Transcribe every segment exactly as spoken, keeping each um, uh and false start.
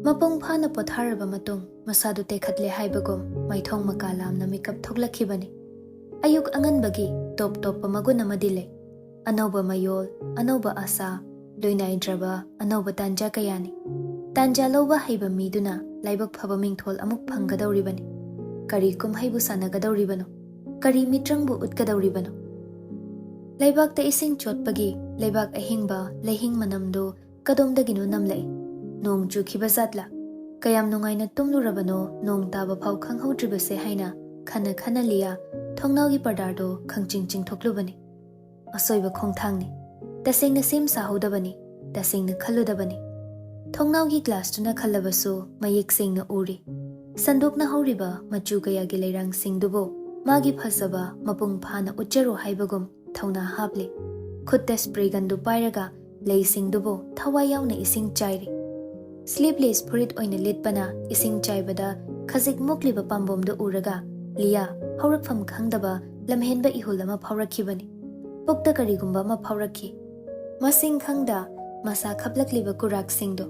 ꯃꯄꯨꯡ ꯐꯥꯅ ꯄꯣꯊꯥꯔꯕ ꯃꯇꯨꯡ, ꯃꯁꯥꯗꯨ ꯇꯦꯛꯈꯠꯂꯦ ꯍꯥꯏꯕꯒꯨꯝ ꯃꯥꯏꯊꯣꯡ ꯃꯀꯥ ꯂꯥꯝꯅ ꯃꯤꯀꯞ ꯊꯣꯛꯂꯛꯈꯤꯕꯅꯤ꯫ ꯑꯌꯨꯛ ꯑꯉꯟꯕꯒꯤ ꯇꯣꯞ ꯇꯣꯞꯄ ꯃꯒꯨꯟ ꯑꯃꯗꯤ ꯂꯩ꯫ ꯑꯅꯧꯕ ꯃꯌꯣꯜ, ꯑꯅꯧꯕ ꯑꯁꯥ, ꯂꯣꯏꯅꯥꯏꯗ꯭ꯔꯕ ꯑꯅꯧꯕ ꯇꯥꯟꯖꯥ ꯀꯌꯥꯅꯤ꯫ ꯇꯥꯟꯖꯥ ꯂꯧꯕ ꯍꯩꯕ ꯃꯤꯗꯨꯅ ꯂꯥꯏꯕꯛ ꯐꯕ ꯃꯤꯡꯊꯣꯜ ꯑꯃꯨꯛ ꯐꯪꯒꯗꯧꯔꯤꯕꯅꯤ꯫ ꯀꯔꯤ ꯀꯨꯝꯍꯩꯕꯨ ꯁꯥꯟꯅꯒꯗꯧꯔꯤꯕꯅꯣ? ꯀꯔꯤ ꯃꯤꯇ꯭ꯔꯪꯕꯨ ꯎꯠꯀꯗꯧꯔꯤꯕꯅꯣ? ꯂꯩꯕꯥꯛꯇ ꯏꯁꯤꯡ ꯆꯣꯠꯄꯒꯤ ꯂꯩꯕꯥꯛ ꯑꯍꯤꯡꯕ ꯂꯩꯍꯤꯡ ꯃꯅꯝꯗꯨ ꯀꯗꯣꯝꯗꯒꯤꯅꯣ ꯅꯝꯂꯛꯏ꯫ ꯅꯣꯡ ꯆꯨꯈꯤꯕ ꯖꯥꯠꯂꯥ? ꯀꯌꯥꯝ ꯅꯨꯡꯉꯥꯏꯅ ꯇꯨꯝꯂꯨꯔꯕꯅꯣ ꯅꯣꯡ ꯇꯥꯕ ꯐꯥꯎ ꯈꯪꯍꯧꯗ꯭ꯔꯤꯕꯁꯦ ꯍꯥꯏꯅ ꯈꯟꯅ ꯈꯟꯅ ꯂꯤꯌꯥ ꯊꯣꯡꯅꯥꯎꯒꯤ ꯄꯔꯗꯥꯗꯣ ꯈꯪꯆꯤꯡ ꯆꯤꯡꯊꯣꯛꯂꯨꯕꯅꯤ꯫ ꯑꯁꯣꯏꯕ ꯈꯣꯡꯊꯥꯡꯅꯤ꯫ ꯇꯁꯦꯡꯅ ꯁꯦꯝ ꯁꯥꯍꯧꯗꯕꯅꯤ꯫ ꯇꯁꯦꯡꯅ ꯈꯜꯂꯨꯗꯕꯅꯤ꯫ ꯊꯣꯡꯅꯥꯎꯒꯤ ꯒ꯭ꯂꯥꯁꯇꯨꯅ ꯈꯜꯂꯕꯁꯨ ꯃꯌꯦꯛ ꯁꯦꯡꯅ ꯎꯔꯤ꯫ ꯁꯟꯗꯣꯛꯅ ꯍꯧꯔꯤꯕ ꯃꯆꯨ ꯀꯌꯥꯒꯤ ꯂꯩꯔꯥꯡꯁꯤꯡꯗꯨꯕꯨ ꯃꯥꯒꯤ ꯐꯖꯕ ꯃꯄꯨꯡ ꯐꯥꯅ ꯎꯠꯆꯔꯣ ꯍꯥꯏꯕꯒꯨꯝ ꯊꯧꯅꯥ ꯍꯥꯞꯂꯤ꯫ ꯈꯨꯠꯇ ꯁ꯭ꯄ꯭ꯔꯦ ꯒꯟꯗꯨ ꯄꯥꯏꯔꯒ ꯂꯩꯁꯤꯡꯗꯨꯕꯨ ꯊꯋꯥꯏ ꯌꯥꯎꯅ ꯏꯁꯤꯡ ꯆꯥꯏꯔꯤ꯫ ꯁ꯭ꯂꯤꯚꯂꯦꯁ ꯐꯨꯔꯤꯠ ꯑꯣꯏꯅ ꯂꯤꯠꯄꯅ ꯏꯁꯤꯡ ꯆꯥꯏꯕꯗ ꯈꯖꯤꯛ ꯃꯨꯛꯂꯤꯕ ꯄꯥꯝꯕꯣꯝꯗꯨ ꯎꯔꯒ ꯂꯤꯌꯥ ꯍꯧꯔꯛꯐꯝ ꯈꯪꯗꯕ ꯂꯝꯍꯦꯟꯕ ꯏꯍꯨꯜ ꯑꯃ ꯐꯥꯎꯔꯛꯈꯤꯕꯅꯤ꯫ ꯄꯨꯛꯇ ꯀꯔꯤꯒꯨꯝꯕ ꯑꯃ ꯐꯥꯎꯔꯛꯈꯤ꯫ ꯃꯁꯤꯡ ꯈꯪꯗ ꯃꯁꯥ ꯈꯞꯂꯛꯂꯤꯕ ꯀꯨꯔꯥꯛꯁꯤꯡꯗꯨ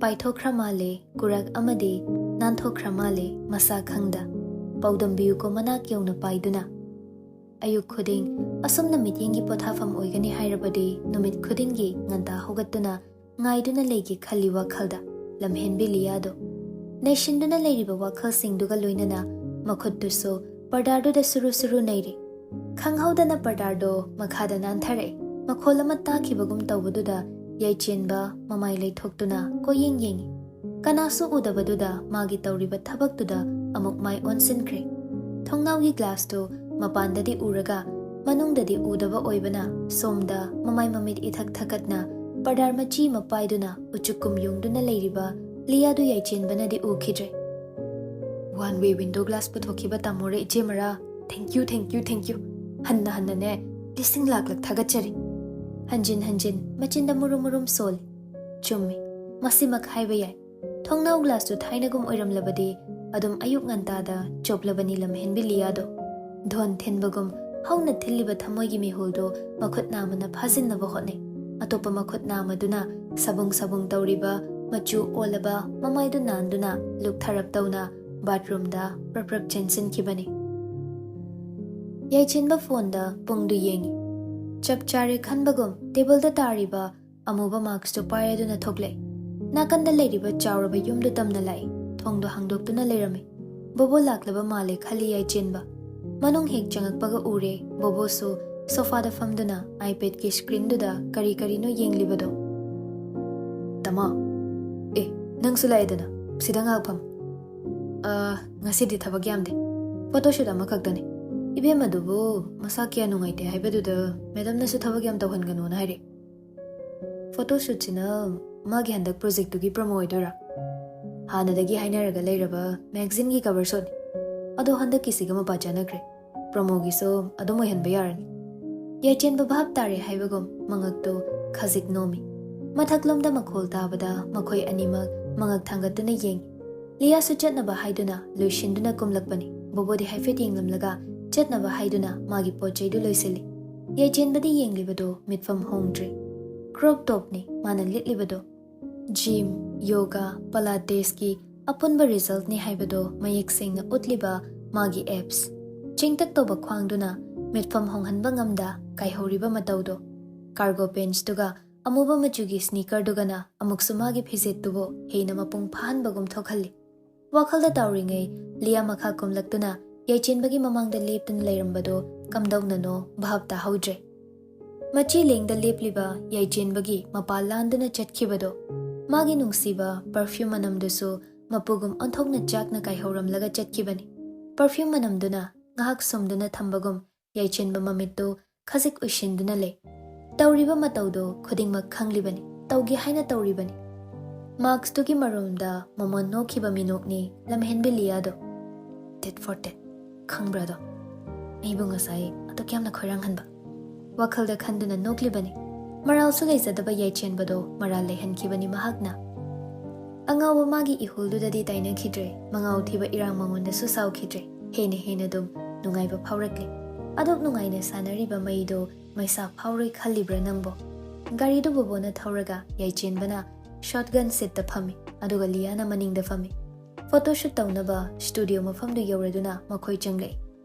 ꯄꯥꯏꯊꯣꯛꯈ꯭ꯔ ꯃꯥꯜꯂꯦ, ꯀꯨꯔꯥꯛ ꯑꯃꯗꯤ ꯅꯥꯟꯊꯣꯛꯈ꯭ꯔ ꯃꯥꯜꯂꯦ ꯃꯁꯥ ꯈꯪꯗ꯫ ꯄꯥꯎꯗꯝꯕꯤꯌꯨꯀꯣ ꯃꯅꯥꯛ ꯌꯧꯅ ꯄꯥꯏꯗꯨꯅ꯫ ꯑꯌꯨꯛ ꯈꯨꯗꯤꯡ ꯑꯁꯨꯝꯅ ꯃꯤꯠꯌꯦꯡꯒꯤ ꯄꯣꯊꯥꯐꯝ ꯑꯣꯏꯒꯅꯤ ꯍꯥꯏꯔꯕꯗꯤ ꯅꯨꯃꯤꯠ ꯈꯨꯗꯤꯡꯒꯤ ꯉꯟꯇꯥ ꯍꯧꯒꯠꯇꯨꯅ ꯉꯥꯏꯗꯨꯅ ꯂꯩꯒꯦ ꯈꯜꯂꯤ ꯋꯥꯈꯜꯗ ꯂꯝꯍꯦꯟꯕꯤ ꯂꯤꯌꯥꯗꯣ꯫ ꯅꯩꯁꯤꯟꯗꯨꯅ ꯂꯩꯔꯤꯕ ꯋꯥꯈꯜꯁꯤꯡꯗꯨꯒ ꯂꯣꯏꯅꯅ ꯃꯈꯨꯠꯇꯨꯁꯨ ꯄꯔꯗꯥꯔꯗꯨꯗ ꯁꯨꯔꯨ ꯁꯨꯔꯨ ꯅꯩꯔꯤ꯫ ꯈꯪꯍꯧꯗꯅ ꯄꯔꯗꯥꯔꯗꯣ ꯃꯈꯥꯗ ꯅꯥꯟꯊꯔꯛꯏ꯫ ꯃꯈꯣꯜ ꯑꯃ ꯇꯥꯈꯤꯕꯒꯨꯝ ꯇꯧꯕꯗꯨꯗ ꯌꯥꯏꯆꯦꯟꯕ ꯃꯃꯥꯏ ꯂꯩꯊꯣꯛꯇꯨꯅ ꯀꯣꯏꯌꯦꯡ ꯌꯦꯡꯉꯤ꯫ ꯀꯅꯥꯁꯨ ꯎꯗꯕꯗꯨꯗ ꯃꯥꯒꯤ ꯇꯧꯔꯤꯕ ꯊꯕꯛꯇꯨꯗ ꯑꯃꯨꯛ ꯃꯥꯏ ꯑꯣꯟꯁꯤꯟꯈ꯭ꯔꯦ꯫ ꯊꯣꯡꯅꯥꯎꯒꯤ ꯒ꯭ꯂꯥꯁꯇꯨ ꯃꯄꯥꯟꯗꯗꯤ ꯎꯔꯒ ꯃꯅꯨꯡꯗꯗꯤ ꯎꯗꯕ ꯑꯣꯏꯕꯅ ꯁꯣꯝꯗ ꯃꯃꯥꯏ ꯃꯃꯤꯠ ꯏꯊꯛ ꯊꯛꯀꯠꯅ ꯄꯔꯗꯥꯔ ꯃꯆꯤ ꯑꯃ ꯄꯥꯏꯗꯨꯅ ꯎꯆꯨꯛꯀꯨꯝ ꯌꯨꯡꯗꯨꯅ ꯂꯩꯔꯤꯕ ꯂꯤꯌꯥꯗꯨ ꯌꯥꯏꯆꯦꯟꯕꯅꯗꯤ ꯎꯈꯤꯗ꯭ꯔꯦ꯫ ꯋꯥꯟ ꯋꯦ ꯋꯤꯟꯗꯣ ꯒ꯭ꯂꯥꯁ ꯄꯨꯊꯣꯛꯈꯤꯕ ꯇꯥꯃꯣꯔꯦ ꯏꯆꯦꯃꯔꯥ꯫ Thank you, thank you, thank you꯫ ꯍꯟꯅ ꯍꯟꯅꯅꯦ ꯂꯤꯁꯤꯡ ꯂꯥꯛꯂꯛ ꯊꯥꯒꯠꯆꯔꯤ꯫ ꯍꯟꯖꯤꯟ ꯍꯟꯖꯤꯟ ꯃꯆꯤꯟꯗ ꯃꯨꯔꯨꯝ ꯃꯨꯔꯨꯝ ꯁꯣꯜꯂꯤ꯫ ꯆꯨꯝꯃꯤ, ꯃꯁꯤꯃꯛ ꯍꯥꯏꯕ ꯌꯥꯏ꯫ ꯊꯣꯡꯅꯥꯎ ꯒ꯭ꯂꯥꯁꯇꯨ ꯊꯥꯏꯅꯒꯨꯝ ꯑꯣꯏꯔꯝꯂꯕꯗꯤ ꯑꯗꯨꯝ ꯑꯌꯨꯛ ꯉꯟꯇꯥꯗ ꯆꯣꯞꯂꯕꯅꯤ ꯂꯝꯍꯦꯟꯕꯤ ꯂꯤꯌꯥꯗꯣ꯫ ꯙꯣꯟ ꯊꯤꯟꯕꯒꯨꯝ ꯍꯧꯅ ꯊꯤꯜꯂꯤꯕ ꯊꯃꯣꯏꯒꯤ ꯃꯤꯍꯨꯜꯗꯨ ꯃꯈꯨꯠ ꯅꯥꯝꯃꯅ ꯐꯥꯖꯤꯟꯅꯕ ꯍꯣꯠꯅꯩ꯫ ꯑꯇꯣꯞꯄ ꯃꯈꯨꯠ ꯅꯥꯝꯃꯗꯨꯅ ꯁꯕꯨꯡ ꯁꯕꯨꯡ ꯇꯧꯔꯤꯕ ꯃꯆꯨ ꯑꯣꯜꯂꯕ ꯃꯃꯥꯏꯗꯨ ꯅꯥꯟꯗꯨꯅ ꯂꯨꯛꯊꯔꯞ ꯇꯧꯅ ꯕꯥꯠꯔꯨꯝꯗ ꯄ꯭ꯔꯞ ꯄ꯭ꯔꯞ ꯆꯦꯟꯁꯤꯟꯈꯤꯕꯅꯤ꯫ ꯌꯥꯏꯆꯦꯟꯕ ꯐꯣꯟꯗ ꯄꯨꯡꯗꯨ ꯌꯦꯡꯏ꯫ ꯆꯞ ꯆꯥꯔꯦ ꯈꯟꯕꯒꯨꯝ ꯇꯦꯕꯜꯗ ꯇꯥꯔꯤꯕ ꯑꯃꯨꯕ ꯃꯥꯛꯁꯇꯨ ꯄꯥꯏꯔꯗꯨꯅ ꯊꯣꯛꯂꯛꯏ꯫ ꯅꯥꯀꯟꯗ ꯂꯩꯔꯤꯕ ꯆꯥꯎꯔꯕ ꯌꯨꯝꯗꯨ ꯇꯝꯅ ꯂꯥꯛꯏ꯫ ꯊꯣꯡꯗꯨ ꯍꯥꯡꯗꯣꯛꯇꯨꯅ ꯂꯩꯔꯝꯃꯤ꯫ ꯕꯣꯕꯣ ꯂꯥꯛꯂꯕ ꯃꯥꯜꯂꯦ ꯈꯜꯂꯤ ꯌꯥꯏꯆꯦꯟꯕ꯫ ꯃꯅꯨꯡ ꯍꯦꯛ ꯆꯪꯉꯛꯄꯒ ꯎꯔꯦ, ꯕꯣꯕꯣꯁꯨ ꯁꯣꯐꯥꯗ ꯐꯝꯗꯨꯅ iPadꯀꯤ screenꯗꯨꯗ ꯀꯔꯤ ꯀꯔꯤꯅꯣ ꯌꯦꯡꯂꯤꯕꯗꯣ꯫ "ꯇꯃꯥ, ꯑꯦ, ꯅꯪꯁꯨ ꯂꯥꯛꯑꯦꯗꯅ, ꯁꯤꯗ ꯉꯥꯏꯍꯥꯛ ꯐꯝ꯫ ꯑ, ꯉꯁꯤꯗꯤ ꯊꯕꯛ ꯌꯥꯝꯗꯦ꯫ Photoshoot ꯑꯃꯈꯛꯇꯅꯤ꯫ ꯏꯕꯦꯝꯃꯗꯨꯕꯨ ꯃꯁꯥ ꯀꯌꯥ ꯅꯨꯡꯉꯥꯏꯇꯦ ꯍꯥꯏꯕꯗꯨꯗ madamꯅꯁꯨ ꯊꯕꯛ ꯌꯥꯝ ꯇꯧꯍꯟꯒꯅꯣꯅ ꯍꯥꯏꯔꯛꯏ꯫ Photoshootꯁꯤꯅ ꯃꯥꯒꯤ ꯍꯟꯗꯛ projectꯇꯨꯒꯤ promo ꯑꯣꯏꯗꯣꯏꯔꯥ? ꯍꯥꯟꯅꯗꯒꯤ ꯍꯥꯏꯅꯔꯒ ꯂꯩꯔꯕ magazineꯒꯤ cover shotꯅꯤ꯫ ꯑꯗꯣ ꯍꯟꯗꯛꯀꯤꯁꯤꯒ ꯃꯄꯥ ꯆꯥꯅꯈ꯭ꯔꯦ꯫ Promoꯒꯤꯁꯨ ꯑꯗꯨꯝ ꯑꯣꯏꯍꯟꯕ ꯌꯥꯔꯅꯤ꯫" ꯌꯥꯏꯆꯦꯟꯕ ꯚꯥꯞ ꯇꯥꯔꯦ ꯍꯥꯏꯕꯒꯨꯝ ꯃꯉꯛꯇꯨ ꯈꯖꯤꯛ ꯅꯣꯝꯃꯤ꯫ ꯃꯊꯛꯂꯣꯝꯗ ꯃꯈꯣꯜ ꯇꯥꯕꯗ ꯃꯈꯣꯏ ꯑꯅꯤꯃꯛ ꯃꯉꯛ ꯊꯥꯡꯒꯠꯇꯨꯅ ꯌꯦꯡꯏ꯫ ꯂꯤꯌꯥꯁꯨ ꯆꯠꯅꯕ ꯍꯥꯏꯗꯨꯅ ꯂꯣꯏꯁꯤꯟꯗꯨꯅ ꯀꯨꯝꯂꯛꯄꯅꯤ꯫ ꯕꯣꯕꯣꯗꯤ ꯍꯥꯏꯐꯦꯠ ꯌꯦꯡꯂꯝꯂꯒ ꯆꯠꯅꯕ ꯍꯥꯏꯗꯨꯅ ꯃꯥꯒꯤ ꯄꯣꯠ ꯆꯩꯗꯨ ꯂꯣꯏꯁꯤꯜꯂꯤ꯫ ꯌꯥꯏꯆꯦꯟꯕꯗꯤ ꯌꯦꯡꯂꯤꯕꯗꯨ ꯃꯤꯠꯐꯝ ꯍꯣꯡꯗ꯭ꯔꯤ꯫ Crop topꯅꯤ ꯃꯥꯅ ꯂꯤꯠꯂꯤꯕꯗꯨ꯫ Gym, yoga, Pilatesꯀꯤ ꯑꯄꯨꯟꯕ resultꯅꯤ ꯍꯥꯏꯕꯗꯨ ꯃꯌꯦꯛ ꯁꯦꯡꯅ ꯎꯠꯂꯤꯕ ꯃꯥꯒꯤ abs꯫ ꯆꯦꯡꯇꯛ ꯇꯧꯕ ꯈ꯭ꯋꯥꯡꯗꯨꯅ ꯃꯤꯠꯐꯝ ꯍꯣꯡꯍꯟꯕ ꯉꯝꯗ ꯀꯥꯏꯍꯧꯔꯤꯕ ꯃꯇꯧꯗꯨ꯫ Cargo pantsꯇꯨꯒ ꯑꯃꯨꯕ ꯃꯆꯨꯒꯤ sneakerꯗꯨꯒꯅ ꯑꯃꯨꯛꯁꯨ ꯃꯥꯒꯤ ꯐꯤꯖꯦꯠꯇꯨꯕꯨ ꯍꯦꯟꯅ ꯃꯄꯨꯡ ꯐꯥꯍꯟꯕꯒꯨꯝ ꯊꯣꯛꯍꯜꯂꯤ꯫ ꯋꯥꯈꯜꯗ ꯇꯥꯎꯔꯤꯉꯩ ꯂꯤꯌꯥ ꯃꯈꯥ ꯀꯨꯝꯂꯛꯇꯨꯅ ꯌꯥꯏꯆꯦꯟꯕꯒꯤ ꯃꯃꯥꯡꯗ ꯂꯦꯞꯇꯨꯅ ꯂꯩꯔꯝꯕꯗꯨ ꯀꯝꯗꯧꯅꯅꯣ ꯚꯥꯞ ꯇꯥꯍꯧꯗ꯭ꯔꯦ꯫ ꯃꯆꯤ ꯂꯦꯡꯗ ꯂꯦꯞꯂꯤꯕ ꯌꯥꯏꯆꯦꯟꯕꯒꯤ ꯃꯄꯥ ꯂꯥꯟꯗꯨꯅ ꯆꯠꯈꯤꯕꯗꯨ, ꯃꯥꯒꯤ ꯅꯨꯡꯁꯤꯕ perfume ꯃꯅꯝꯗꯨꯁꯨ ꯃꯄꯨꯒꯨꯝ ꯑꯣꯟꯊꯣꯛꯅ ꯆꯥꯛꯅ ꯀꯥꯏꯍꯧꯔꯝꯂꯒ ꯆꯠꯈꯤꯕꯅꯤ꯫ Perfume ꯃꯅꯝꯗꯨꯅ ꯉꯥꯏꯍꯥꯛ ꯁꯨꯝꯗꯨꯅ ꯊꯝꯕꯒꯨꯝ ꯌꯥꯏꯆꯦꯟꯕ ꯃꯃꯤꯠꯇꯨ ꯈꯖꯤꯛ ꯎꯏꯁꯤꯟꯗꯨꯅ ꯂꯩ꯫ ꯇꯧꯔꯤꯕ ꯃꯇꯧꯗꯨ ꯈꯨꯗꯤꯡꯃꯛ ꯈꯪꯂꯤꯕꯅꯤ, ꯇꯧꯒꯦ ꯍꯥꯏꯅ ꯇꯧꯔꯤꯕꯅꯤ꯫ Maskꯇꯨꯒꯤ ꯃꯔꯨꯝꯗ ꯃꯃꯣꯟ ꯅꯣꯛꯈꯤꯕ ꯃꯤꯅꯣꯛꯅꯤ ꯂꯝꯍꯦꯟꯕꯤ ꯂꯤꯌꯥꯗꯣ꯫ Tit for tat꯫ ꯈꯪꯕ꯭ꯔꯥꯗꯣ? ꯑꯩꯕꯨ ꯉꯁꯥꯏ ꯑꯗꯨꯛ ꯌꯥꯝꯅ ꯈꯣꯏꯔꯥꯡꯍꯟꯕ꯫ ꯋꯥꯈꯜꯗ ꯈꯟꯗꯨꯅ ꯅꯣꯛꯂꯤꯕꯅꯤ꯫ ꯃꯔꯥꯜꯁꯨ ꯂꯩꯖꯗꯕ ꯌꯥꯏꯆꯦꯟꯕꯗꯣ ꯃꯔꯥꯜ ꯂꯩꯍꯟꯈꯤꯕꯅꯤ ꯃꯍꯥꯛꯅ꯫ ꯑꯉꯥꯎꯕ ꯃꯥꯒꯤ ꯏꯍꯨꯜꯗꯨꯗꯗꯤ ꯇꯥꯏꯅꯈꯤꯗ꯭ꯔꯦ, ꯃꯉꯥꯎ ꯊꯤꯕ ꯏꯔꯥꯡ ꯃꯉꯣꯟꯗꯁꯨ ꯁꯥꯎꯈꯤꯗ꯭ꯔꯦ꯫ ꯍꯦꯟꯅ ꯍꯦꯟꯅ ꯑꯗꯨꯝ ꯅꯨꯡꯉꯥꯏꯕ ꯐꯥꯎꯔꯛꯂꯤ꯫ ꯑꯗꯨꯛ ꯅꯨꯡꯉꯥꯏꯅ ꯁꯥꯟꯅꯔꯤꯕ ꯃꯩꯗꯣ ꯃꯩꯁꯥ ꯐꯥꯎꯔꯣꯏ ꯈꯜꯂꯤꯕ꯭ꯔꯥ ꯅꯪꯕꯣ? ꯒꯥꯔꯤꯗꯨ ꯕꯣꯕꯣꯅ ꯊꯧꯔꯒ ꯌꯥꯏꯆꯦꯟꯕꯅ ꯁꯣꯠꯒꯟ ꯁꯤꯠꯇ ꯐꯝꯃꯤ, ꯑꯗꯨꯒ ꯂꯤꯌꯥꯅ ꯃꯅꯤꯡꯗ ꯐꯝꯃꯤ꯫ ꯐꯣꯇꯣ ꯁꯨꯠ ꯇꯧꯅꯕ ꯁ꯭ꯇꯨꯗꯤꯑꯣ ꯃꯐꯝꯗꯨ ꯌꯧꯔꯗꯨꯅ ꯃꯈꯣꯏ ꯆꯪꯂꯛꯏ꯫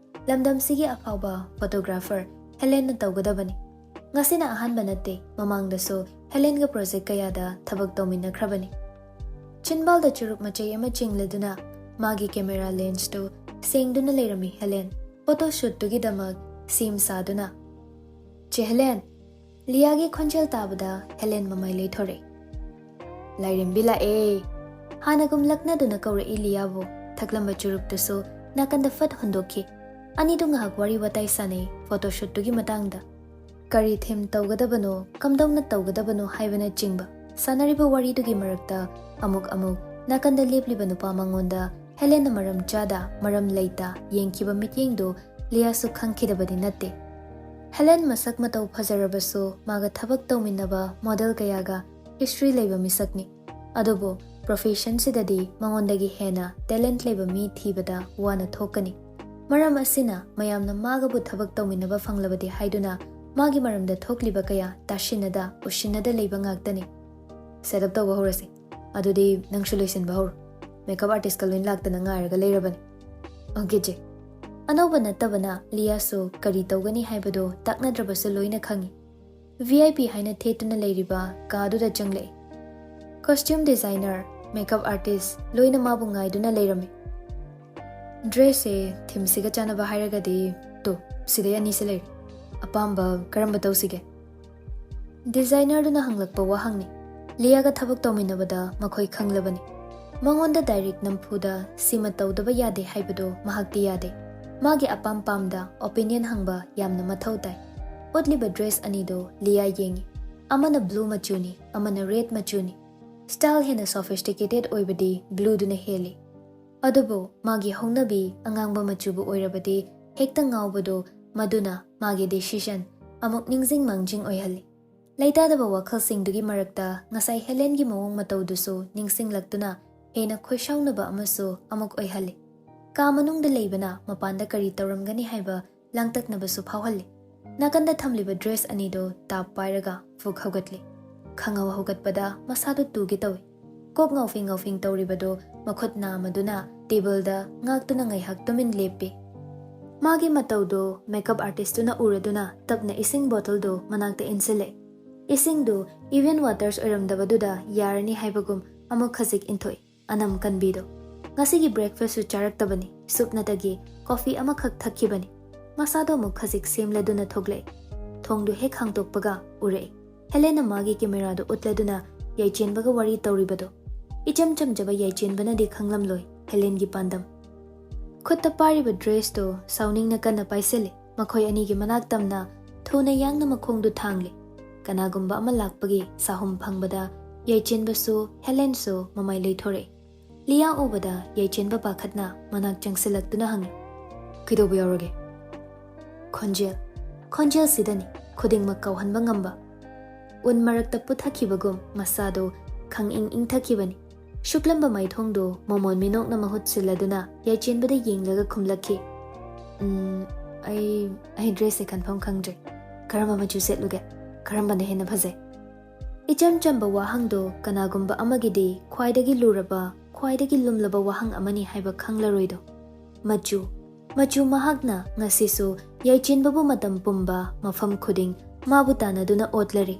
ꯂꯝꯗꯝꯁꯤꯒꯤ ꯑꯐꯥꯎꯕ ꯐꯣꯇꯣꯒ꯭ꯔꯥꯐꯔ ꯍꯦꯂꯦꯟꯅ ꯇꯧꯒꯗꯕꯅꯤ꯫ ꯉꯁꯤꯅ ꯑꯍꯥꯟꯕ ꯅꯠꯇꯦ, ꯃꯃꯥꯡꯗꯁꯨ ꯍꯦꯂꯦꯟꯒ ꯄ꯭ꯔꯣꯖꯦꯛ ꯀꯌꯥꯗ ꯊꯕꯛ ꯇꯧꯃꯤꯟꯅꯈ꯭ꯔꯕꯅꯤ꯫ ꯆꯤꯟꯕꯥꯜꯗ ꯆꯨꯔꯨꯞ ꯃꯆꯩ ꯑꯃ ꯆꯤꯡꯂꯗꯨꯅ ꯃꯥꯒꯤ ꯀꯦꯃꯦꯔꯥ ꯂꯦꯟꯁꯇꯨ ꯁꯦꯡꯗꯨꯅ ꯂꯩꯔꯝꯃꯤ ꯍꯦꯂꯦꯟ꯫ ꯐꯣꯇꯣ ꯁꯨꯠꯇꯨꯒꯤꯗꯃꯛ ꯁꯦꯝ ꯁꯥꯗꯨꯅ꯫ "ꯆꯦ ꯍꯦꯂꯦꯟ!" ꯂꯤꯌꯥꯒꯤ ꯈꯣꯟꯖꯦꯜ ꯇꯥꯕꯗ ꯍꯦꯂꯦꯟ ꯃꯃꯥꯏ ꯂꯩꯊꯣꯔꯛꯏ꯫ "ꯂꯥꯏꯔꯦꯝꯕꯤ ꯂꯥꯛꯑꯦ!" ꯍꯥꯟꯅꯒꯨꯝ ꯂꯛꯅꯗꯨꯅ ꯀꯧꯔꯛꯏ ꯂꯤꯌꯥꯕꯨ꯫ ꯊꯛꯂꯝꯕ ꯆꯨꯔꯨꯞꯇꯨꯁꯨ ꯅꯥꯀꯟꯗ ꯐꯠ ꯍꯨꯟꯗꯣꯛꯈꯤ꯫ ꯑꯅꯤꯗꯨ ꯉꯥꯏꯍꯥꯛ ꯋꯥꯔꯤ ꯋꯥꯇꯥꯏ ꯁꯥꯟꯅꯩ ꯐꯣꯇꯣ ꯁꯨꯠꯇꯨꯒꯤ ꯃꯇꯥꯡꯗ꯫ ꯀꯔꯤ ꯊꯤꯝ ꯇꯧꯒꯗꯕꯅꯣ, ꯀꯝꯗꯧꯅ ꯇꯧꯒꯗꯕꯅꯣ ꯍꯥꯏꯕꯅꯆꯤꯡꯕ ꯁꯥꯟꯅꯔꯤꯕ ꯋꯥꯔꯤꯗꯨꯒꯤ ꯃꯔꯛꯇ ꯑꯃꯨꯛ ꯑꯃꯨꯛ ꯅꯥꯀꯟꯗ ꯂꯦꯞꯂꯤꯕ ꯅꯨꯄꯥ ꯃꯉꯣꯟꯗ ꯍꯦꯂꯦꯟꯅ ꯃꯔꯝ ꯆꯥꯗ, ꯃꯔꯝ ꯂꯩꯇ ꯌꯦꯡꯈꯤꯕ ꯃꯤꯠꯌꯦꯡꯗꯨ ꯂꯤꯌꯥꯁꯨ ꯈꯪꯈꯤꯗꯕꯗꯤ ꯅꯠꯇꯦ꯫ ꯍꯦꯂꯦꯟ ꯃꯁꯛ ꯃꯇꯧ ꯐꯖꯔꯕꯁꯨ ꯃꯥꯒ ꯊꯕꯛ ꯇꯧꯃꯤꯟꯅꯕ ꯃꯣꯗꯦꯜ ꯀꯌꯥꯒ ꯍꯤꯁꯇ꯭ꯔꯤ ꯂꯩꯕ ꯃꯤꯁꯛꯅꯤ꯫ ꯑꯗꯨꯕꯨ ꯄ꯭ꯔꯣꯐꯦꯁꯟꯁꯤꯗꯗꯤ ꯃꯉꯣꯟꯗꯒꯤ ꯍꯦꯟꯅ ꯇꯦꯂꯦꯟꯠ ꯂꯩꯕ ꯃꯤ ꯊꯤꯕꯗ ꯋꯥꯅ ꯊꯣꯛꯀꯅꯤ꯫ ꯃꯔꯝ ꯑꯁꯤꯅ ꯃꯌꯥꯝꯅ ꯃꯥꯒꯕꯨ ꯊꯕꯛ ꯇꯧꯃꯤꯟꯅꯕ ꯐꯪꯂꯕꯗꯤ ꯍꯥꯏꯗꯨꯅ ꯃꯥꯒꯤ ꯃꯔꯝꯗ ꯊꯣꯛꯂꯤꯕ ꯀꯌꯥ ꯇꯥꯁꯤꯟꯅꯗ ꯎꯁꯤꯟꯅꯗ ꯂꯩꯕ ꯉꯥꯛꯇꯅꯤ꯫ "ꯁꯦꯠ ꯑꯞ ꯇꯧꯕ ꯍꯧꯔꯁꯤ꯫ ꯑꯗꯨꯗꯤ ꯅꯪꯁꯨ ꯂꯣꯏꯁꯤꯟꯕ ꯍꯧꯔꯣ꯫ ꯃꯦꯀꯞ ꯑꯥꯔꯇꯤꯁꯀ ꯂꯣꯏ ꯂꯥꯛꯇꯅ ꯉꯥꯏꯔꯒ ꯂꯩꯔꯕꯅꯤ꯫" "ꯑꯣꯀꯦ ꯆꯦ꯫" ꯑꯅꯧꯕ ꯅꯠꯇꯕꯅ ꯂꯤꯌꯥꯁꯨ ꯀꯔꯤ ꯇꯧꯒꯅꯤ ꯍꯥꯏꯕꯗꯨ ꯇꯥꯛꯅꯗ꯭ꯔꯕꯁꯨ ꯂꯣꯏꯅ ꯈꯪꯏ꯫ ꯚꯤ ꯑꯥꯏ ꯄꯤ ꯍꯥꯏꯅ ꯊꯦꯠꯇꯨꯅ ꯂꯩꯔꯤꯕ ꯀꯥꯗꯨꯗ ꯆꯪꯂꯛꯏ꯫ ꯀꯣꯁꯇ꯭ꯌꯨꯝ ꯗꯤꯖꯥꯏꯅꯔ, ꯃꯦꯀꯞ ꯑꯥꯔꯇꯤꯁ ꯂꯣꯏꯅ ꯃꯥꯕꯨ ꯉꯥꯏꯗꯨꯅ ꯂꯩꯔꯝꯃꯤ꯫ "ꯗ꯭ꯔꯦꯁꯁꯦ ꯊꯤꯝꯁꯤꯒ ꯆꯥꯟꯅꯕ ꯍꯥꯏꯔꯒꯗꯤ ꯇꯣ, ꯁꯤꯗꯩ ꯑꯅꯤꯁꯦ ꯂꯩꯔꯦ꯫ ꯑꯄꯥꯝꯕ ꯀꯔꯝꯕ ꯇꯧꯁꯤꯒꯦ?" ꯗꯤꯖꯥꯏꯅꯔꯗꯨꯅ ꯍꯪꯂꯛꯄ ꯋꯥꯍꯪꯅꯤ꯫ ꯂꯤꯌꯥꯒ ꯊꯕꯛ ꯇꯧꯃꯤꯟꯅꯕꯗ ꯃꯈꯣꯏ ꯈꯪꯂꯕꯅꯤ꯫ ꯃꯉꯣꯟꯗ ꯗꯥꯏꯔꯦꯛ ꯅꯝꯐꯨꯗ ꯁꯤꯃ ꯇꯧꯗꯕ ꯌꯥꯗꯦ ꯍꯥꯏꯕꯗꯨ ꯃꯍꯥꯛꯇꯤ ꯌꯥꯗꯦ꯫ ꯃꯥꯒꯤ ꯑꯄꯥꯝ ꯄꯥꯝꯗ ꯑꯣꯄꯤꯅꯤꯌꯟ ꯍꯪꯕ ꯌꯥꯝꯅ ꯃꯊꯧ ꯇꯥꯏ꯫ ꯎꯠꯂꯤꯕ ꯗ꯭ꯔꯦꯁ ꯑꯅꯤꯗꯨ ꯂꯤꯌꯥ ꯌꯦꯡꯏ꯫ ꯑꯃꯅ ꯕ꯭ꯂꯨ ꯃꯆꯨꯅꯤ, ꯑꯃꯅ ꯔꯦꯗ ꯃꯆꯨꯅꯤ꯫ ꯁ꯭ꯇꯥꯏꯜ ꯍꯦꯟꯅ ꯁꯣꯐꯤꯁꯇꯤꯀꯦꯇꯦꯗ ꯑꯣꯏꯕꯗꯤ ꯕ꯭ꯂꯨꯗꯨꯅ ꯍꯦꯜꯂꯤ꯫ ꯑꯗꯨꯕꯨ ꯃꯥꯒꯤ ꯍꯧꯅꯕꯤ ꯑꯉꯥꯡꯕ ꯃꯆꯨꯕꯨ ꯑꯣꯏꯔꯕꯗꯤ ꯍꯦꯛꯇ ꯉꯥꯎꯕꯗꯨ, ꯃꯗꯨꯅ ꯃꯥꯒꯤ ꯗꯤꯁꯤꯖꯟ ꯑꯃꯨꯛ ꯅꯤꯡꯖꯤꯡ ꯃꯥꯡꯖꯤꯡ ꯑꯣꯏꯍꯜꯂꯤ꯫ ꯂꯩꯇꯥꯗꯕ ꯋꯥꯈꯜꯁꯤꯡꯗꯨꯒꯤ ꯃꯔꯛꯇ ꯉꯁꯥꯏ ꯍꯦꯂꯦꯟꯒꯤ ꯃꯑꯣꯡ ꯃꯇꯧꯗꯨꯁꯨ ꯅꯤꯡꯁꯤꯡꯂꯛꯇꯨꯅ ꯍꯦꯟꯅ ꯈꯣꯏꯁꯥꯎꯅꯕ ꯑꯃꯁꯨ ꯑꯃꯨꯛ ꯑꯣꯏꯍꯜꯂꯤ꯫ ꯀꯥ ꯃꯅꯨꯡꯗ ꯂꯩꯕꯅ ꯃꯄꯥꯟꯗ ꯀꯔꯤ ꯇꯧꯔꯝꯒꯅꯤ ꯍꯥꯏꯕ ꯂꯥꯡꯇꯛꯅꯕꯁꯨ ꯐꯥꯎꯍꯜꯂꯤ꯫ ꯅꯥꯀꯟꯗ ꯊꯝꯂꯤꯕ ꯗ꯭ꯔꯦꯁ ꯑꯅꯤꯗꯨ ꯇꯥꯞ ꯄꯥꯏꯔꯒ ꯐꯨꯛ ꯍꯧꯒꯠꯂꯤ꯫ ꯈꯪꯍꯧ ꯍꯧꯒꯠꯄꯗ ꯃꯁꯥꯗꯨ ꯇꯨꯒꯦ ꯇꯧꯏ꯫ ꯀꯣꯛ ꯉꯥꯎꯐꯤꯡ ꯉꯥꯎꯐꯤꯡ ꯇꯧꯔꯤꯕꯗꯨ ꯃꯈꯨꯠ ꯅꯥꯝꯃꯗꯨꯅ ꯇꯦꯕꯜꯗ ꯉꯥꯛꯇꯨꯅ ꯉꯥꯏꯍꯥꯛ ꯇꯨꯃꯤꯟ ꯂꯦꯞꯄꯤ꯫ ꯃꯥꯒꯤ ꯃꯇꯧꯗꯨ ꯃꯦꯀꯞ ꯑꯥꯔꯇꯤꯁꯇꯨꯅ ꯎꯔꯗꯨꯅ ꯇꯞꯅ ꯏꯁꯤꯡ ꯕꯣꯇꯜꯗꯨ ꯃꯅꯥꯛꯇ ꯏꯟꯁꯤꯜꯂꯦ꯫ ꯏꯁꯤꯡꯗꯨ ꯏꯚꯦꯟ ꯋꯥꯇꯔꯁ ꯑꯣꯏꯔꯝꯗꯕꯗꯨꯗ ꯌꯥꯔꯅꯤ ꯍꯥꯏꯕꯒꯨꯝ ꯑꯃꯨꯛ ꯈꯖꯤꯛ ꯏꯟꯊꯣꯛꯏ꯫ ꯑꯅꯝ ꯀꯟꯕꯤꯗꯣ꯫ ꯉꯁꯤꯒꯤ ꯕ꯭ꯔꯦꯛꯐꯥꯁꯁꯨ ꯆꯥꯔꯛꯇꯕꯅꯤ, ꯁꯨꯞ ꯅꯠꯇꯒꯤ ꯀꯣꯐꯤ ꯑꯃꯈꯛ ꯊꯛꯈꯤꯕꯅꯤ꯫ ꯃꯁꯥꯗꯣ ꯑꯃꯨꯛ ꯈꯖꯤꯛ ꯁꯦꯝꯂꯗꯨꯅ ꯊꯣꯛꯂꯛꯏ꯫ ꯊꯣꯡꯗꯨ ꯍꯦꯛ ꯍꯥꯡꯗꯣꯛꯄꯒ ꯎꯔꯛꯏ꯫ ꯍꯦꯂꯦꯟꯅ ꯃꯥꯒꯤ ꯀꯦꯃꯦꯔꯥꯗꯨ ꯎꯠꯂꯗꯨꯅ ꯌꯥꯏꯆꯦꯟꯕꯒ ꯋꯥꯔꯤ ꯇꯧꯔꯤꯕꯗꯣ꯫ ꯏꯆꯝ ꯆꯝꯖꯕ ꯌꯥꯏꯆꯦꯟꯕꯅꯗꯤ ꯈꯪꯂꯝꯂꯣꯏ ꯍꯦꯂꯦꯟꯒꯤ ꯄꯥꯟꯗꯝ꯫ ꯈꯨꯠꯇ ꯄꯥꯏꯔꯤꯕ ꯗ꯭ꯔꯦꯁꯇꯨ ꯁꯥꯎꯅꯤꯡꯅ ꯀꯟꯅ ꯄꯥꯏꯁꯤꯜꯂꯤ꯫ ꯃꯈꯣꯏ ꯑꯅꯤꯒꯤ ꯃꯅꯥꯛ ꯇꯝꯅ ꯊꯨꯅ ꯌꯥꯡꯅ ꯃꯈꯣꯡꯗꯨ ꯊꯥꯡꯂꯤ꯫ ꯀꯅꯥꯒꯨꯝꯕ ꯑꯃ ꯂꯥꯛꯄꯒꯤ ꯆꯥꯍꯨꯝ ꯐꯪꯕꯗ ꯌꯥꯏꯆꯦꯟꯕꯁꯨ ꯍꯦꯂꯦꯟꯁꯨ ꯃꯃꯥꯏ ꯂꯩꯊꯣꯔꯛꯏ꯫ ꯂꯤꯌꯥ ꯎꯕꯗ ꯌꯥꯏꯆꯦꯟꯕ ꯄꯥꯈꯠꯅ ꯃꯅꯥꯛ ꯆꯪꯁꯤꯜꯂꯛꯇꯨꯅ ꯍꯪꯉꯤ, "ꯀꯩꯗꯧꯕ ꯌꯥꯎꯔꯒꯦ?" ꯈꯣꯟꯖꯦꯜ, ꯈꯣꯟꯖꯦꯜꯁꯤꯗꯅꯤ ꯈꯨꯗꯤꯡꯃꯛ ꯀꯥꯎꯍꯟꯕ ꯉꯝꯕ꯫ ꯎꯟ ꯃꯔꯛꯇ ꯄꯨꯊꯈꯤꯕꯒꯨꯝ ꯃꯁꯥꯗꯣ ꯈꯪꯏꯪ ꯏꯪꯊꯈꯤꯕꯅꯤ꯫ ꯁꯨꯛꯂꯝꯕ ꯃꯥꯏꯊꯣꯡꯗꯣ ꯃꯣꯃꯣꯟ ꯃꯤꯅꯣꯛꯅ ꯃꯍꯨꯠ ꯁꯤꯜꯂꯗꯨꯅ ꯌꯥꯏꯆꯦꯟꯕꯗ ꯌꯦꯡꯂꯒ ꯈꯨꯝꯂꯛꯈꯤ, "ꯎꯝ, ꯑꯩ, ꯑꯩ ꯗ꯭ꯔꯦꯁꯁꯦ ꯈꯟꯐꯝ ꯈꯪꯗ꯭ꯔꯦ꯫ ꯀꯔꯝꯕ ꯃꯆꯨ ꯁꯦꯠꯂꯨꯒꯦ? ꯀꯔꯝꯕꯅ ꯍꯦꯟꯅ ꯐꯖꯩ?" ꯏꯆꯝ ꯆꯝꯕ ꯋꯥꯍꯪꯗꯣ ꯀꯅꯥꯒꯨꯝꯕ ꯑꯃꯒꯤꯗꯤ ꯈ꯭ꯋꯥꯏꯗꯒꯤ ꯂꯨꯔꯕ, ꯈ꯭ꯋꯥꯏꯗꯒꯤ ꯂꯨꯝꯂꯕ ꯋꯥꯍꯪ ꯑꯃꯅꯤ ꯍꯥꯏꯕ ꯈꯪꯂꯔꯣꯏꯗꯣ꯫ ꯃꯆꯨ, ꯃꯆꯨ ꯃꯍꯥꯛꯅ ꯉꯁꯤꯁꯨ ꯌꯥꯏꯆꯦꯟꯕꯕꯨ ꯃꯇꯝ ꯄꯨꯝꯕ, ꯃꯐꯝ ꯈꯨꯗꯤꯡ ꯃꯥꯕꯨ ꯇꯥꯟꯅꯗꯨꯅ ꯑꯣꯠꯂꯔꯤ꯫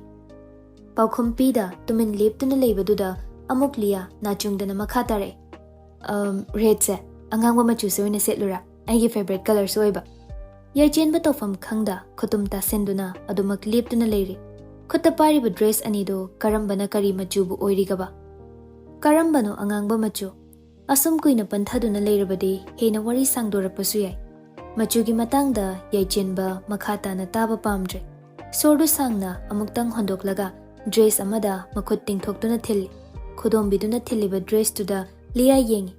ꯄꯥꯎꯈꯨꯝ ꯄꯤꯗ ꯇꯨꯃꯤꯟ ꯂꯦꯞꯇꯨꯅ ꯂꯩꯕꯗꯨꯗ ꯑꯃꯨꯛ ꯂꯤꯌꯥ ꯅꯥꯆꯨꯡꯗꯅ ꯃꯈꯥ ꯇꯥꯔꯛꯏ, "ꯑꯝ, ꯔꯦꯗꯁꯦ, ꯑꯉꯥꯡꯕ ꯃꯆꯨꯁꯦ ꯑꯣꯏꯅ ꯁꯦꯠꯂꯨꯔꯥ? ꯑꯩꯒꯤ ꯐꯦꯚꯔꯦꯠ ꯀꯂꯔꯁꯨ ꯑꯣꯏꯕ꯫" ꯌꯥꯏꯆꯦꯟꯕ ꯇꯧꯐꯝ ꯈꯪꯗ ꯈꯨꯇꯨꯝ ꯇꯥꯁꯤꯟꯗꯨꯅ ꯑꯗꯨꯃꯛ ꯂꯦꯞꯇꯨꯅ ꯂꯩꯔꯤ꯫ ꯈꯨꯠꯇ ꯄꯥꯏꯔꯤꯕ ꯗ꯭ꯔꯦꯁ ꯑꯅꯤꯗꯨ ꯀꯔꯝꯕꯅ ꯀꯔꯤ ꯃꯆꯨꯕꯨ ꯑꯣꯏꯔꯤꯒꯕ? ꯀꯔꯝꯕꯅꯣ ꯑꯉꯥꯡꯕ ꯃꯆꯨ? ꯑꯁꯨꯝ ꯀꯨꯏꯅ ꯄꯟꯊꯗꯨꯅ ꯂꯩꯔꯕꯗꯤ ꯍꯦꯟꯅ ꯋꯥꯔꯤ ꯁꯥꯡꯗꯣꯔꯛꯄꯁꯨ ꯌꯥꯏ꯫ ꯃꯆꯨꯒꯤ ꯃꯇꯥꯡꯗ ꯌꯥꯏꯆꯦꯟꯕ ꯃꯈꯥ ꯇꯥꯅ ꯇꯥꯕ ꯄꯥꯝꯗ꯭ꯔꯦ꯫ ꯁꯣꯔꯗꯨ ꯁꯥꯡꯅ ꯑꯃꯨꯛꯇꯪ ꯍꯣꯟꯗꯣꯛꯂꯒ ꯗ꯭ꯔꯦꯁ ꯑꯃꯗ ꯃꯈꯨꯠ ꯇꯤꯡꯊꯣꯛꯇꯨꯅ ꯊꯤꯜꯂꯤ꯫ ꯈꯨꯗꯣꯝꯕꯤꯗꯨꯅ ꯊꯤꯜꯂꯤꯕ ꯗ꯭ꯔꯦꯁꯇꯨꯗ ꯂꯤꯌꯥ ꯌꯦꯡꯉꯤ꯫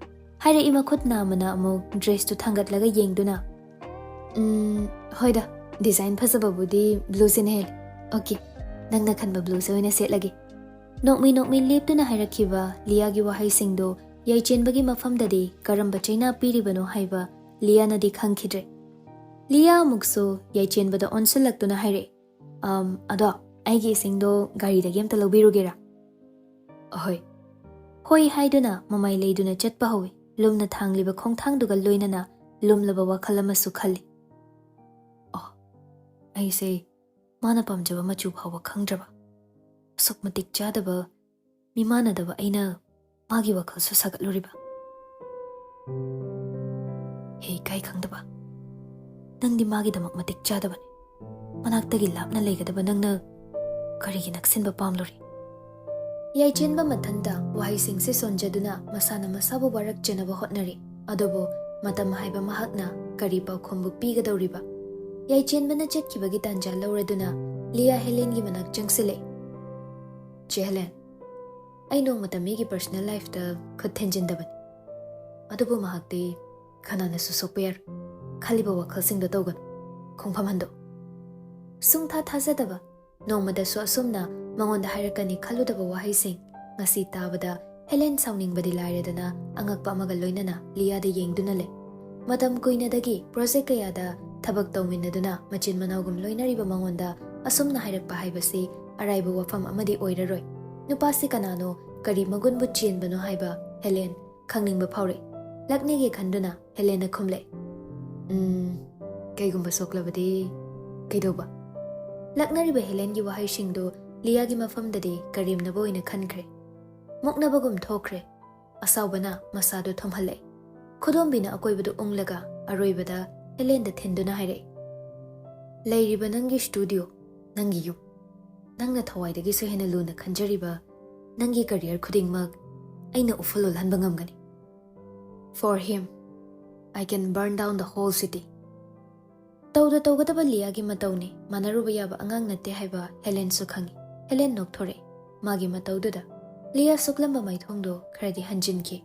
ꯍꯥꯏꯔꯛꯏ ꯃꯈꯨꯠ ꯅꯥꯝꯃꯅ ꯑꯃꯨꯛ ꯗ꯭ꯔꯦꯁꯇꯨ ꯊꯥꯡꯒꯠꯂꯒ ꯌꯦꯡꯗꯨꯅ, "ꯎꯝ, ꯍꯣꯏꯗ, ꯗꯤꯖꯥꯏꯟ ꯐꯖꯕꯕꯨꯗꯤ ꯕ꯭ꯂꯨꯁꯤꯅ ꯍꯦꯜꯂꯤ꯫ ꯑꯣꯀꯦ, ꯅꯪꯅ ꯈꯟꯕ ꯕ꯭ꯂꯨꯁꯦ ꯑꯣꯏꯅ ꯁꯦꯠꯂꯒꯦ꯫" ꯅꯣꯛꯃꯤ ꯅꯣꯛꯃꯤ ꯂꯦꯞꯇꯨꯅ ꯍꯥꯏꯔꯛꯈꯤꯕ ꯂꯤꯌꯥꯒꯤ ꯋꯥꯍꯩꯁꯤꯡꯗꯣ ꯌꯥꯏꯆꯦꯟꯕꯒꯤ ꯃꯐꯝꯗꯗꯤ ꯀꯔꯝꯕ ꯆꯩꯅꯥ ꯄꯤꯔꯤꯕꯅꯣ ꯍꯥꯏꯕ ꯂꯤꯌꯥꯅꯗꯤ ꯈꯪꯈꯤꯗ꯭ꯔꯦ꯫ ꯂꯤꯌꯥ ꯑꯃꯨꯛꯁꯨ ꯌꯥꯏꯆꯦꯟꯕꯗ ꯑꯣꯟꯁꯤꯜꯂꯛꯇꯨꯅ ꯍꯥꯏꯔꯛꯏ, "ꯑꯝ, ꯑꯗꯣ ꯑꯩꯒꯤ ꯏꯁꯤꯡꯗꯣ ꯒꯥꯔꯤꯗꯒꯤ ꯑꯝꯇ ꯂꯧꯕꯤꯔꯨꯒꯦꯔꯥ?" "ꯑꯍꯣꯏ꯫" ꯍꯣꯏ ꯍꯥꯏꯗꯨꯅ ꯃꯃꯥꯏ ꯂꯩꯗꯨꯅ ꯆꯠꯄ ꯍꯧꯏ꯫ ꯂꯨꯝꯅ ꯊꯥꯡꯂꯤꯕ ꯈꯣꯡꯊꯥꯡꯗꯨꯒ ꯂꯣꯏꯅꯅ ꯂꯨꯝꯂꯕ ꯋꯥꯈꯜ ꯑꯃꯁꯨ ꯈꯜꯂꯤ꯫ "ꯑꯣ, ꯑꯩꯁꯦ ꯃꯥꯅ ꯄꯥꯝꯖꯕ ꯃꯆꯨ ꯐꯥꯎꯕ ꯈꯪꯗ꯭ꯔꯕ, ꯑꯁꯨꯛ ꯃꯇꯤꯛ ꯆꯥꯗꯕ, ꯃꯤꯃꯥꯟꯅꯗꯕ ꯑꯩꯅ ꯃꯥꯒꯤ ꯋꯥꯈꯜꯁꯨ ꯁꯥꯒꯠꯂꯨꯔꯤꯕ꯫ ꯍꯦ ꯏꯀꯥꯏ ꯈꯪꯗꯕ, ꯅꯪꯗꯤ ꯃꯥꯒꯤꯗꯃꯛ ꯃꯇꯤꯛ ꯆꯥꯗꯕꯅꯤ꯫ ꯃꯅꯥꯛꯇꯒꯤ ꯂꯥꯞꯅ ꯂꯩꯒꯗꯕ ꯅꯪꯅ ꯀꯔꯤꯒꯤ ꯅꯛꯁꯤꯟꯕ ꯄꯥꯝꯂꯨꯔꯤ?" ꯌꯥꯏꯆꯦꯟꯕ ꯃꯊꯟꯇ ꯋꯥꯍꯩꯁꯤꯡꯁꯦ ꯁꯣꯟꯖꯗꯨꯅ ꯃꯁꯥꯅ ꯃꯁꯥꯕꯨ ꯋꯥꯔꯛꯆꯅꯕ ꯍꯣꯠꯅꯔꯤ꯫ ꯑꯗꯨꯕꯨ ꯃꯇꯝ ꯍꯥꯏꯕ ꯃꯍꯥꯛꯅ ꯀꯔꯤ ꯄꯥꯎꯈꯨꯝꯕꯨ ꯄꯤꯒꯗꯧꯔꯤꯕ? ꯌꯥꯏꯆꯦꯟꯕꯅ ꯆꯠꯈꯤꯕꯒꯤ ꯇꯥꯟꯖꯥ ꯂꯧꯔꯗꯨꯅ ꯂꯤꯌꯥ ꯍꯦꯂꯦꯟꯒꯤ ꯃꯅꯥꯛ ꯆꯪꯁꯤꯜꯂꯛꯏ꯫ "ꯆꯦ ꯍꯦꯂꯦꯟ, ꯑꯩ ꯅꯣꯡꯃꯇ ꯃꯤꯒꯤ personal lifeꯇ ꯈꯨꯠ ꯊꯤꯟꯖꯤꯟꯗꯕꯅꯤ꯫ ꯑꯗꯨꯕꯨ ꯃꯍꯥꯛꯇꯤ ꯀꯅꯥꯅꯁꯨ ꯁꯣꯛꯄ ꯌꯥꯔꯣꯏ꯫ ꯈꯜꯂꯤꯕ ꯋꯥꯈꯜꯁꯤꯡꯗꯣ ꯇꯧꯒꯅꯨ꯫ ꯈꯣꯡꯐꯝ ꯍꯟꯗꯣꯛ꯫" ꯁꯨꯡꯊꯥ ꯊꯥꯖꯗꯕ, ꯅꯣꯡꯃꯗꯁꯨ ꯑꯁꯨꯝꯅ ꯃꯉꯣꯟꯗ ꯍꯥꯏꯔꯛꯀꯅꯤ ꯈꯜꯂꯨꯗꯕ ꯋꯥꯍꯩꯁꯤꯡ ꯉꯁꯤ ꯇꯥꯕꯗ ꯍꯦꯂꯦꯟ ꯁꯥꯎꯅꯤꯡꯕꯗꯤ ꯂꯥꯏꯔꯗꯅ ꯑꯉꯛꯄ ꯑꯃꯒ ꯂꯣꯏꯅꯅ ꯂꯤꯌꯥꯗ ꯌꯦꯡꯗꯨꯅ ꯂꯩ꯫ ꯃꯇꯝ ꯀꯨꯏꯅꯗꯒꯤ project ꯀꯌꯥꯗ ꯊꯕꯛ ꯇꯧꯃꯤꯟꯅꯗꯨꯅ ꯃꯆꯤꯟ ꯃꯅꯥꯎꯒꯨꯝ ꯂꯣꯏꯅꯔꯤꯕ ꯃꯉꯣꯟꯗ ꯑꯁꯨꯝꯅ ꯍꯥꯏꯔꯛꯄ ꯍꯥꯏꯕꯁꯤ ꯑꯔꯥꯏꯕ ꯋꯥꯐꯝ ꯑꯃꯗꯤ ꯑꯣꯏꯔꯔꯣꯏ꯫ ꯅꯨꯄꯥꯁꯤ ꯀꯅꯥꯅꯣ, ꯀꯔꯤ ꯃꯒꯨꯟꯕꯨ ꯆꯦꯟꯕꯅꯣ ꯍꯥꯏꯕ ꯍꯦꯂꯦꯟ ꯈꯪꯅꯤꯡꯕ ꯐꯥꯎꯔꯛꯏ꯫ ꯂꯛꯅꯒꯦ ꯈꯟꯗꯨꯅ ꯍꯦꯂꯦꯟꯅ ꯈꯨꯝꯂꯦ, "ꯎꯝ, ꯀꯩꯒꯨꯝꯕ ꯁꯣꯛꯂꯕꯗꯤ ꯀꯩꯗꯧꯕ?" ꯂꯛꯅꯔꯤꯕ ꯍꯦꯂꯦꯟꯒꯤ ꯋꯥꯍꯩꯁꯤꯡꯗꯨ ꯂꯤꯌꯥꯒꯤ ꯃꯐꯝꯗꯗꯤ ꯀꯔꯦꯝꯅꯕ ꯑꯣꯏꯅ ꯈꯟꯈ꯭ꯔꯦ꯫ ꯃꯨꯛꯅꯕꯒꯨꯝ ꯊꯣꯛꯈ꯭ꯔꯦ꯫ ꯑꯁꯥꯎꯕꯅ ꯃꯁꯥꯗꯨ ꯊꯨꯝꯍꯜꯂꯛꯏ꯫ ꯈꯨꯗꯣꯝꯕꯤꯅ ꯑꯀꯣꯏꯕꯗꯨ ꯎꯪꯂꯒ ꯑꯔꯣꯏꯕꯗ ꯍꯦꯂꯦꯟꯗ ꯊꯤꯟꯗꯨꯅ ꯍꯥꯏꯔꯛꯏ, "ꯂꯩꯔꯤꯕ ꯅꯪꯒꯤ studio, ꯅꯪꯒꯤ ꯌꯨꯝ, ꯅꯪꯅ ꯊꯋꯥꯏꯗꯒꯤꯁꯨ ꯍꯦꯟꯅ ꯂꯨꯅ ꯈꯟꯖꯔꯤꯕ ꯅꯪꯒꯤ career ꯈꯨꯗꯤꯡꯃꯛ ꯑꯩꯅ ꯎꯐꯨꯜ ꯑꯣꯜꯍꯟꯕ ꯉꯝꯒꯅꯤ꯫ For him, I can burn down the whole city." ꯇꯧꯗ ꯇꯧꯒꯗꯕ ꯂꯤꯌꯥꯒꯤ ꯃꯇꯧꯅꯤ, ꯃꯥꯟꯅꯔꯨꯕ ꯌꯥꯕ ꯑꯉꯥꯡ ꯅꯠꯇꯦ ꯍꯥꯏꯕ ꯍꯦꯂꯦꯟꯁꯨ ꯈꯪꯏ꯫ ꯍꯦꯂꯦꯟ ꯅꯣꯛꯊꯣꯔꯛꯏ꯫ ꯃꯥꯒꯤ ꯃꯇꯧꯗꯨꯗ ꯂꯤꯌꯥ ꯁꯨꯛꯂꯝꯕ ꯃꯥꯏꯊꯣꯡꯗꯨ ꯈꯔꯗꯤ ꯍꯟꯖꯤꯟꯈꯤ꯫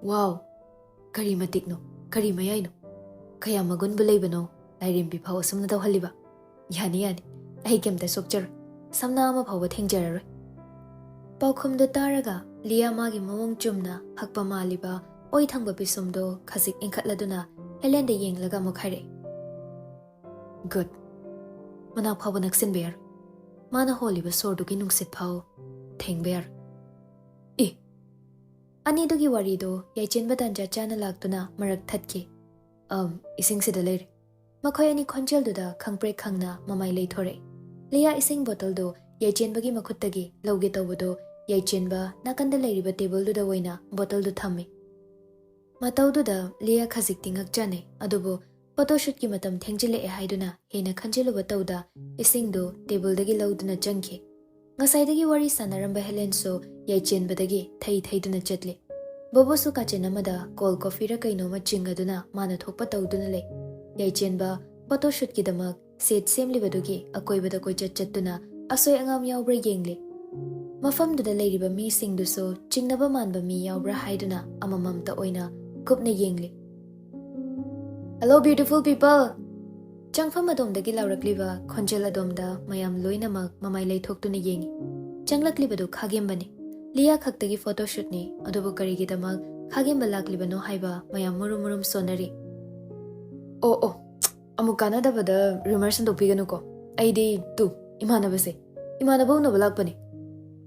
"ꯋꯥꯎ, ꯀꯔꯤ ꯃꯇꯤꯛꯅꯣ, ꯀꯔꯤ ꯃꯌꯥꯏꯅꯣ? ꯀꯌꯥ ꯃꯒꯨꯟꯕꯨ ꯂꯩꯕꯅꯣ ꯂꯥꯏꯔꯦꯝꯕꯤ ꯐꯥꯎ ꯑꯁꯨꯝꯅ ꯇꯧꯍꯜꯂꯤꯕ? ꯌꯥꯅꯤ, ꯌꯥꯅꯤ, ꯑꯩ ꯀꯩꯝꯇ ꯁꯣꯛꯆꯔꯣꯏ꯫ ꯁꯝꯅꯥ ꯑꯃ ꯐꯥꯎꯕ ꯊꯦꯡꯖꯔꯔꯣꯏ꯫" ꯄꯥꯎꯈꯨꯝꯗꯨ ꯇꯥꯔꯒ ꯂꯤꯌꯥ ꯃꯥꯒꯤ ꯃꯑꯣꯡ ꯆꯨꯝꯅ ꯍꯛꯄ ꯃꯥꯜꯂꯤꯕ ꯑꯣꯏ ꯊꯪꯕ ꯄꯤꯁꯨꯝꯗꯨ ꯈꯖꯤꯛ ꯏꯟꯈꯠꯂꯗꯨꯅ ꯍꯦꯂꯦꯟꯗ ꯌꯦꯡꯂꯒ ꯑꯃꯨꯛ ꯍꯥꯏꯔꯛꯏ, "Good. ꯃꯅꯥꯛ ꯐꯥꯎꯕ ꯅꯛꯁꯤꯟꯕ ꯌꯥꯔꯣꯏ꯫ ꯃꯥꯅ ꯍꯣꯜꯂꯤꯕ ꯁꯣꯔꯗꯨꯒꯤ ꯅꯨꯡꯁꯤꯠ ꯐꯥꯎ ꯊꯦꯡꯕ ꯌꯥꯔꯣꯏ"꯫ ꯑꯦ! ꯑꯅꯤꯗꯨꯒꯤ ꯋꯥꯔꯤꯗꯣ ꯌꯥꯏꯆꯦꯟꯕ ꯇꯥꯟꯖꯥ ꯆꯥꯅ ꯂꯥꯛꯇꯨꯅ ꯃꯔꯛ ꯊꯠꯈꯤ꯫ "ꯑꯝ, ꯏꯁꯤꯡꯁꯤꯗ ꯂꯩꯔꯦ"꯫ ꯃꯈꯣꯏ ꯑꯅꯤ ꯈꯣꯟꯖꯦꯜꯗꯨꯗ ꯈꯪꯄ꯭ꯔꯦꯛ ꯈꯪꯅ ꯃꯃꯥꯏ ꯂꯩꯊꯣꯔꯛꯏ꯫ ꯂꯤꯌꯥ ꯏꯁꯤꯡ ꯕꯣꯇꯜꯗꯨ ꯌꯥꯏꯆꯦꯟꯕꯒꯤ ꯃꯈꯨꯠꯇꯒꯤ ꯂꯧꯒꯦ ꯇꯧꯕꯗꯨ ꯌꯥꯏꯆꯦꯟꯕ ꯅꯥꯀꯟꯗ ꯂꯩꯔꯤꯕ ꯇꯦꯕꯜꯗꯨꯗ ꯑꯣꯏꯅ ꯕꯣꯇꯜꯗꯨ ꯊꯝꯃꯤ꯫ ꯃꯇꯧꯗꯨꯗ ꯂꯤꯌꯥ ꯈꯖꯤꯛꯇꯤ ꯉꯛꯆꯅꯩ, ꯑꯗꯨꯕꯨ ꯐꯣꯇꯣꯁꯨꯠꯀꯤ ꯃꯇꯝ ꯊꯦꯡꯖꯤꯜꯂꯛꯑꯦ ꯍꯥꯏꯗꯨꯅ ꯍꯦꯟꯅ ꯈꯟꯖꯤꯜꯂꯨꯕ ꯇꯧꯗ ꯏꯁꯤꯡꯗꯨ ꯇꯦꯕꯜꯗꯒꯤ ꯂꯧꯗꯨꯅ ꯆꯪꯈꯤ꯫ ꯉꯁꯥꯏꯗꯒꯤ ꯋꯥꯔꯤ ꯁꯥꯟꯅꯔꯝꯕ ꯍꯦꯂꯦꯟꯁꯨ ꯌꯥꯏꯆꯦꯟꯕꯗꯒꯤ ꯊꯩ ꯊꯩꯗꯨꯅ ꯆꯠꯂꯤ꯫ ꯕꯣꯕꯣꯁꯨ ꯀꯥꯆꯤꯟ ꯑꯃꯗ ꯀꯣꯜ ꯀꯣꯐꯤꯔ ꯀꯩꯅꯣꯃ ꯆꯤꯡꯉꯗꯨꯅ ꯃꯥꯅ ꯊꯣꯛꯄ ꯇꯧꯗꯨꯅ ꯂꯩ꯫ ꯌꯥꯏꯆꯦꯟꯕ ꯐꯣꯇꯣꯁꯨꯠꯀꯤꯗꯃꯛ ꯁꯦꯠ ꯁꯦꯝꯂꯤꯕꯗꯨꯒꯤ ꯑꯀꯣꯏꯕꯗ ꯀꯣꯏꯆꯠ ꯆꯠꯇꯨꯅ ꯑꯁꯣꯏ ꯑꯉꯥꯝ ꯌꯥꯎꯕ꯭ꯔꯥ ꯌꯦꯡꯂꯤ꯫ ꯃꯐꯝꯗꯨꯗ ꯂꯩꯔꯤꯕ ꯃꯤꯁꯤꯡꯗꯨꯁꯨ ꯆꯤꯡꯅꯕ ꯃꯥꯟꯕ ꯃꯤ ꯌꯥꯎꯕ꯭ꯔꯥ ꯍꯥꯏꯗꯨꯅ ꯑꯃꯃꯝꯇ ꯑꯣꯏꯅ ꯀꯨꯞꯅ ꯌꯦꯡꯂꯤ꯫ "Hello, beautiful people!" ꯆꯪꯐꯝ ꯑꯗꯣꯝꯗꯒꯤ ꯂꯥꯎꯔꯛꯂꯤꯕ ꯈꯣꯟꯖꯦꯜ ꯑꯗꯣꯝꯗ ꯃꯌꯥꯝ ꯂꯣꯏꯅꯃꯛ ꯃꯃꯥꯏ ꯂꯩꯊꯣꯛꯇꯨꯅ ꯌꯦꯡꯉꯤ꯫ ꯆꯪꯂꯛꯂꯤꯕꯗꯨ ꯈꯥꯒꯦꯝꯕꯅꯤ꯫ ꯂꯤꯌꯥ ꯈꯛꯇꯒꯤ ꯐꯣꯇꯣꯁꯨꯠꯅꯤ, ꯑꯗꯨꯕꯨ ꯀꯔꯤꯒꯤꯗꯃꯛ ꯈꯥꯒꯦꯝꯕ ꯂꯥꯛꯂꯤꯕꯅꯣ ꯍꯥꯏꯕ ꯃꯌꯥꯝ ꯃꯨꯔꯨꯝ ꯃꯨꯔꯨꯝ ꯁꯣꯟꯅꯔꯤ꯫ "ꯑꯣ, ꯑꯣ, ꯑꯃꯨꯛ ꯀꯥꯟꯅꯗꯕꯗ ꯔꯨꯃꯔ ꯁꯟꯗꯣꯛꯄꯤꯒꯅꯨꯀꯣ꯫ ꯑꯩꯗꯤ ꯇꯨ, ꯏꯃꯥꯟꯅꯕꯁꯦ, ꯏꯃꯥꯟꯅꯕ ꯎꯅꯕ ꯂꯥꯛꯄꯅꯦ"꯫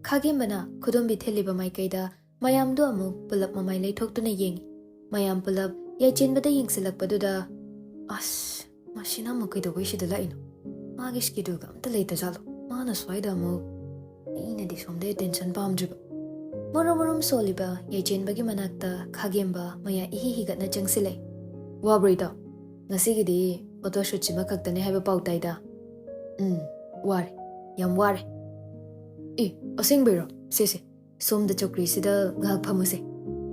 ꯈꯥꯒꯦꯝꯕꯅ ꯈꯨꯗꯣꯝꯕꯤ ꯊꯤꯜꯂꯤꯕ ꯃꯥꯏꯀꯩꯗ ꯃꯌꯥꯝꯗꯨ ꯑꯃꯨꯛ ꯄꯨꯂꯞ ꯃꯃꯥꯏ ꯂꯩꯊꯣꯛꯇꯨꯅ ꯌꯦꯡꯉꯤ꯫ ꯃꯌꯥꯝ ꯄꯨꯂꯞ ꯌꯥꯏꯆꯦꯟꯕꯗ ꯌꯦꯡꯁꯤꯜꯂꯛꯄꯗꯨꯗ, "ꯑꯁ, ꯃꯁꯤꯅ ꯑꯃꯨꯛ ꯀꯩꯗꯧꯕꯩ ꯁꯤꯗ ꯂꯥꯛꯏꯅꯣ? ꯃꯥꯒꯤ ꯁ꯭ꯀꯦꯗꯨꯜꯒ ꯑꯝꯇ ꯂꯩꯇꯖꯥꯠꯂꯣ? ꯃꯥꯅ ꯁ꯭ꯋꯥꯏꯗ ꯑꯃꯨꯛ, ꯑꯩꯅꯗꯤ ꯁꯣꯝꯗ ꯑꯦꯇꯦꯟꯁꯟ ꯄꯥꯝꯗ꯭ꯔꯤꯕ"꯫ ꯃꯨꯔꯨꯝ ꯃꯨꯔꯨꯝ ꯁꯣꯜꯂꯤꯕ ꯌꯥꯏꯆꯦꯟꯕꯒꯤ ꯃꯅꯥꯛꯇ ꯈꯥꯒꯦꯝꯕ ꯃꯌꯥ ꯏꯍꯤ ꯍꯤꯒꯠꯅ ꯆꯪꯁꯤꯜꯂꯛꯏ꯫ "ꯋꯥꯕ꯭ꯔꯣ ꯏꯇꯥꯎ? ꯉꯁꯤꯒꯤꯗꯤ ꯐꯣꯇꯣꯁꯨꯠꯁꯤꯃ ꯈꯛꯇꯅꯦ ꯍꯥꯏꯕ ꯄꯥꯎ ꯇꯥꯏꯗ"꯫ "ꯎꯝ, ꯋꯥꯔꯦ, ꯌꯥꯝ ꯋꯥꯔꯦ"꯫ "ꯑꯦ, ꯑꯁꯦꯡꯕꯩꯔꯣ? ꯁꯦ, ꯁꯦ, ꯁꯣꯝꯗ ꯆꯧꯀ꯭ꯔꯤꯁꯤꯗ ꯉꯥꯏꯍꯥꯛ ꯐꯝꯃꯨꯁꯦ"꯫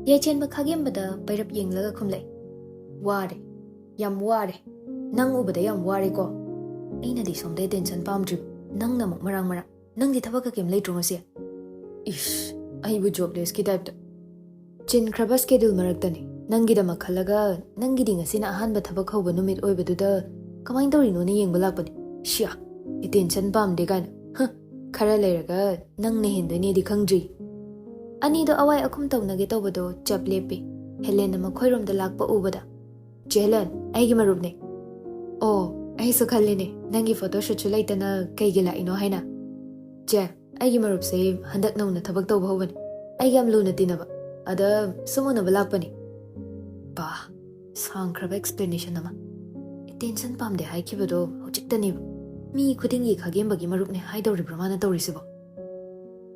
ꯌꯥꯏꯆꯦꯟꯕ ꯈꯥꯒꯦꯝꯕꯗ ꯄꯩꯔꯞ ꯌꯦꯡꯂꯒ ꯈꯨꯝꯂꯛꯏ꯫ "ꯋꯥꯔꯦ, ꯌꯥꯝ ꯋꯥꯔꯦ꯫ ꯅꯪ ꯎꯕꯗ ꯌꯥꯝ ꯋꯥꯔꯦꯀꯣ꯫ ꯑꯩꯅꯗꯤ ꯁꯣꯝꯗ ꯑꯦꯇꯦꯟꯁꯟ ꯄꯥꯝꯗ꯭ꯔꯤꯕ, ꯅꯪꯅ ꯑꯃꯨꯛ ꯃꯔꯥꯡ ꯃꯔꯥꯡ꯫ ꯅꯪꯗꯤ ꯊꯕꯛꯀ ꯀꯩꯝ ꯂꯩꯇ꯭ꯔꯣ ꯉꯁꯤ?" "ꯏꯁ, ꯑꯩꯕꯨ ꯖꯣꯕꯂꯦꯁꯀꯤ ꯇꯥꯏꯞꯇ"꯫ "ꯆꯤꯟꯈ꯭ꯔꯕ ꯁ꯭ꯀꯦꯗꯨꯜ ꯃꯔꯛꯇꯅꯤ꯫ ꯅꯪꯒꯤꯗꯃꯛ ꯈꯜꯂꯒ ꯅꯪꯒꯤꯗꯤ ꯉꯁꯤꯅ ꯑꯍꯥꯟꯕ ꯊꯕꯛ ꯍꯧꯕ ꯅꯨꯃꯤꯠ ꯑꯣꯏꯕꯗꯨꯗ ꯀꯃꯥꯏꯅ ꯇꯧꯔꯤꯅꯣꯅ ꯌꯦꯡꯕ ꯂꯥꯛꯄꯅꯤ꯫ ꯁꯤꯌꯥ, ꯑꯦꯇꯦꯟꯁꯟ ꯄꯥꯝꯗꯦ ꯀꯥꯏꯅ꯫ ꯍ, ꯈꯔ ꯂꯩꯔꯒ ꯅꯪꯅ ꯍꯦꯟꯗꯣꯏꯅꯦꯗꯤ ꯈꯪꯗ꯭ꯔꯤ"꯫ ꯑꯅꯤꯗꯣ ꯑꯋꯥꯏ ꯑꯈꯨꯝ ꯇꯧꯅꯒꯦ ꯇꯧꯕꯗꯣ ꯆꯞ ꯂꯦꯞꯄꯤ꯫ ꯍꯦꯂꯦꯟꯅ ꯃꯈꯣꯏꯔꯣꯝꯗ ꯂꯥꯛꯄ ꯎꯕꯗ, "ꯆꯦ ꯍꯦꯂꯦꯟ, ꯑꯩꯒꯤ ꯃꯔꯨꯞꯅꯦ"꯫ "ꯑꯣ, ꯑꯩꯁꯨ ꯈꯜꯂꯤꯅꯦ, ꯅꯪꯒꯤ ꯐꯣꯇꯣ ꯁꯨꯠꯁꯨ ꯂꯩꯇꯅ ꯀꯩꯒꯤ ꯂꯥꯛꯏꯅꯣ ꯍꯥꯏꯅ꯫ ꯆꯦ, ꯑꯩꯒꯤ ꯃꯔꯨꯞꯁꯦ ꯍꯟꯗꯛ ꯅꯧꯅ ꯊꯕꯛ ꯇꯧꯕ ꯍꯧꯕꯅꯤ꯫ ꯑꯩꯒ ꯌꯥꯝ ꯂꯨꯅ ꯇꯤꯟꯅꯕ, ꯑꯗ ꯁꯨꯝ ꯎꯅꯕ ꯂꯥꯛꯄꯅꯤ꯫ ꯕꯥ, ꯁꯥꯡꯈ꯭ꯔꯕ ꯑꯦꯛꯁꯄ꯭ꯂꯦꯅꯦꯁꯟ ꯑꯃ꯫ ꯑꯦꯇꯦꯟꯁꯟ ꯄꯥꯝꯗꯦ ꯍꯥꯏꯈꯤꯕꯗꯣ ꯍꯧꯖꯤꯛꯇꯅꯦꯕ꯫ ꯃꯤ ꯈꯨꯗꯤꯡꯒꯤ ꯈꯥꯒꯦꯝꯕꯒꯤ ꯃꯔꯨꯞꯅꯦ ꯍꯥꯏꯗꯧꯔꯤꯕ꯭ꯔꯣ ꯃꯥꯅ ꯇꯧꯔꯤꯁꯤꯕꯣ?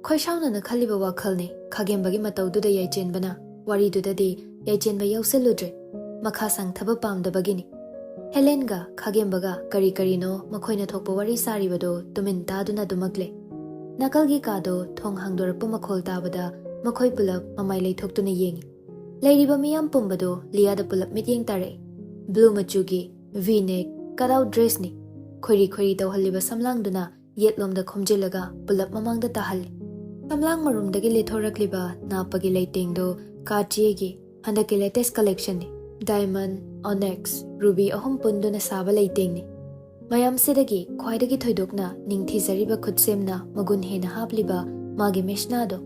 ꯈꯣꯏꯁꯥꯎꯅꯅ ꯈꯜꯂꯤꯕ ꯋꯥꯈꯜꯅꯤ ꯈꯥꯒꯦꯝꯕꯒꯤ ꯃꯇꯧꯗꯨꯗ ꯌꯥꯏꯆꯦꯟꯕꯅ꯫ ꯋꯥꯔꯤꯗꯨꯗꯗꯤ ꯌꯥꯏꯆꯦꯟꯕ ꯌꯥꯎꯁꯜꯂꯨꯗ꯭ꯔꯦ꯫ ꯃꯈꯥ ꯁꯥꯡꯊꯕ ꯄꯥꯝꯗꯕꯒꯤꯅꯤ꯫ ꯍꯦꯂꯦꯟꯒ ꯈꯥꯒꯦꯝꯕꯒ ꯀꯔꯤ ꯀꯔꯤꯅꯣ ꯃꯈꯣꯏꯅ ꯊꯣꯛꯄ ꯋꯥꯔꯤ ꯁꯥꯔꯤꯕꯗꯣ ꯇꯨꯃꯤꯟ ꯇꯥꯗꯨꯅ ꯑꯗꯨꯃꯛ ꯂꯩ꯫ ꯅꯥꯀꯜꯒꯤ ꯀꯥꯗꯣ ꯊꯣꯡ ꯍꯥꯡꯗꯣꯔꯛꯄ ꯃꯈꯣꯜ ꯇꯥꯕꯗ ꯃꯈꯣꯏ ꯄꯨꯂꯞ ꯃꯃꯥꯏ ꯂꯩꯊꯣꯛꯇꯨꯅ ꯌꯦꯡꯉꯤ꯫ ꯂꯩꯔꯤꯕ ꯃꯤꯌꯥꯝ ꯄꯨꯝꯕꯗꯣ ꯂꯤꯌꯥꯗ ꯄꯨꯂꯞ ꯃꯤꯠꯌꯦꯡ ꯇꯥꯔꯛꯏ꯫ ꯕ꯭ꯂꯨ ꯃꯆꯨꯒꯤ ꯚꯤ ꯅꯦꯛ ꯀꯠ ꯑꯥꯎꯠ ꯗ꯭ꯔꯦꯁꯅꯤ꯫ ꯈꯣꯏꯔꯤ ꯈꯣꯏꯔꯤ ꯇꯧꯍꯜꯂꯤꯕ ꯁꯝꯂꯥꯡꯗꯨꯅ ꯌꯦꯠꯂꯣꯝꯗ ꯈꯣꯝꯖꯤꯜꯂꯒ ꯄꯨꯂꯞ ꯃꯃꯥꯡꯗ ꯇꯥꯍꯜꯂꯤ꯫ ꯁꯝꯂꯥꯡ ꯃꯔꯨꯝꯗꯒꯤ ꯂꯤꯊꯣꯔꯛꯂꯤꯕ ꯅꯥꯞꯄꯒꯤ ꯂꯩꯇꯦꯡꯗꯣ ꯀꯥꯔꯇꯤꯌꯔꯒꯤ ꯍꯟꯗꯛꯀꯤ ꯂꯦꯇꯦꯁ ꯀꯂꯦꯛꯁꯟꯅꯤ꯫ ꯗꯥꯏꯃꯟ, ꯑꯣꯅꯦꯛꯁ, ꯔꯨꯕꯤ ꯑꯍꯨꯝ ꯄꯨꯟꯗꯨꯅ ꯁꯥꯕ ꯂꯩꯇꯦꯡꯅꯤ꯫ ꯃꯌꯥꯝꯁꯤꯗꯒꯤ ꯈ꯭ꯋꯥꯏꯗꯒꯤ ꯊꯣꯏꯗꯣꯛꯅ ꯅꯤꯡꯊꯤꯖꯔꯤꯕ ꯈꯨꯠꯁꯦꯝꯅ ꯃꯒꯨꯟ ꯍꯦꯟꯅ ꯍꯥꯞꯂꯤꯕ ꯃꯥꯒꯤ ꯃꯤꯁꯅꯥꯗꯣ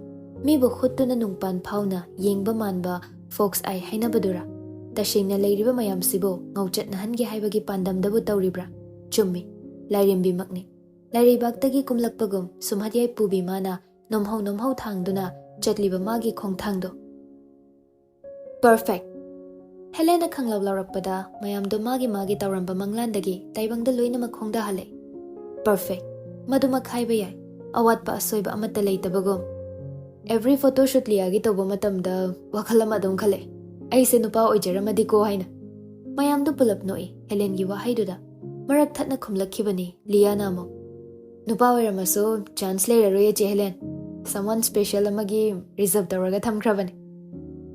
ꯃꯤꯕꯨ ꯍꯨꯠꯇꯨꯅ ꯅꯨꯡꯄꯥꯟ ꯐꯥꯎꯅ ꯌꯦꯡꯕ ꯃꯥꯟꯕ ꯐꯣꯛꯁ ꯑꯥꯏ ꯍꯥꯏꯅꯕꯗꯨꯔꯥ? ꯇꯁꯦꯡꯅ ꯂꯩꯔꯤꯕ ꯃꯌꯥꯝꯁꯤꯕꯨ ꯉꯧꯆꯠꯅꯍꯟꯒꯦ ꯍꯥꯏꯕꯒꯤ ꯄꯥꯟꯗꯝꯗꯕꯨ ꯇꯧꯔꯤꯕ꯭ꯔꯥ? ꯆꯨꯝꯃꯤ, ꯂꯥꯏꯔꯦꯝꯕꯤꯃꯛꯅꯤ꯫ ꯂꯩꯔꯩꯕꯥꯛꯇꯒꯤ ꯀꯨꯝꯂꯛꯄꯒꯨꯝ ꯁꯨꯝꯍꯠ ꯌꯥꯏꯄꯨꯕꯤ ꯃꯥꯅ ꯅꯣꯝꯍꯧ ꯅꯣꯝꯍꯧ ꯊꯥꯡꯗꯨꯅ ꯆꯠꯂꯤꯕ ꯃꯥꯒꯤ ꯈꯣꯡꯊꯥꯡꯗꯣ꯫ ꯄꯔꯐꯦꯛ! ꯍꯦꯂꯦꯟꯅ ꯈꯪꯂꯥꯎ ꯂꯥꯎꯔꯛꯄꯗ ꯃꯌꯥꯝꯗꯣ ꯃꯥꯒꯤ ꯃꯥꯒꯤ ꯇꯧꯔꯝꯕ ꯃꯪꯂꯥꯟꯗꯒꯤ ꯇꯥꯏꯕꯪꯗ ꯂꯣꯏꯅꯃꯛ ꯈꯣꯡꯗꯥꯍꯜꯂꯦ꯫ ꯄꯔꯐꯦꯛ! ꯃꯗꯨꯃꯛ ꯍꯥꯏꯕ ꯌꯥꯏ, ꯑꯋꯥꯠꯄ ꯑꯁꯣꯏꯕ ꯑꯃꯠꯇ ꯂꯩꯇꯕꯒꯨꯝ꯫ ꯑꯦꯚ꯭ꯔꯤ ꯐꯣꯇꯣ ꯁꯨꯠ ꯂꯤꯌꯥꯒꯤ ꯇꯧꯕ ꯃꯇꯝꯗ ꯋꯥꯈꯜ ꯑꯃ ꯑꯗꯨꯝ ꯈꯜꯂꯛꯑꯦ, "ꯑꯩꯁꯦ ꯅꯨꯄꯥ ꯑꯣꯏꯖꯔꯝꯃꯗꯤꯀꯣ" ꯍꯥꯏꯅ꯫ ꯃꯌꯥꯝꯗꯨ ꯄꯨꯂꯞ ꯅꯣꯛꯏ ꯍꯦꯂꯦꯟꯒꯤ ꯋꯥꯍꯩꯗꯨꯗ꯫ ꯃꯔꯛ ꯊꯠꯅ ꯈꯨꯝꯂꯛꯈꯤꯕꯅꯤ ꯂꯤꯌꯥꯅ ꯑꯃꯨꯛ, "ꯅꯨꯄꯥ ꯑꯣꯏꯔꯝꯃꯁꯨ ꯆꯥꯟꯁ ꯂꯩꯔꯔꯣꯏ ꯆꯦ ꯍꯦꯂꯦꯟ꯫ ꯁꯝꯋꯥꯟ ꯁ꯭ꯄꯦꯁꯦꯜ ꯑꯃꯒꯤ ꯔꯤꯖꯔꯚ ꯇꯧꯔꯒ ꯊꯝꯈ꯭ꯔꯕꯅꯤ"꯫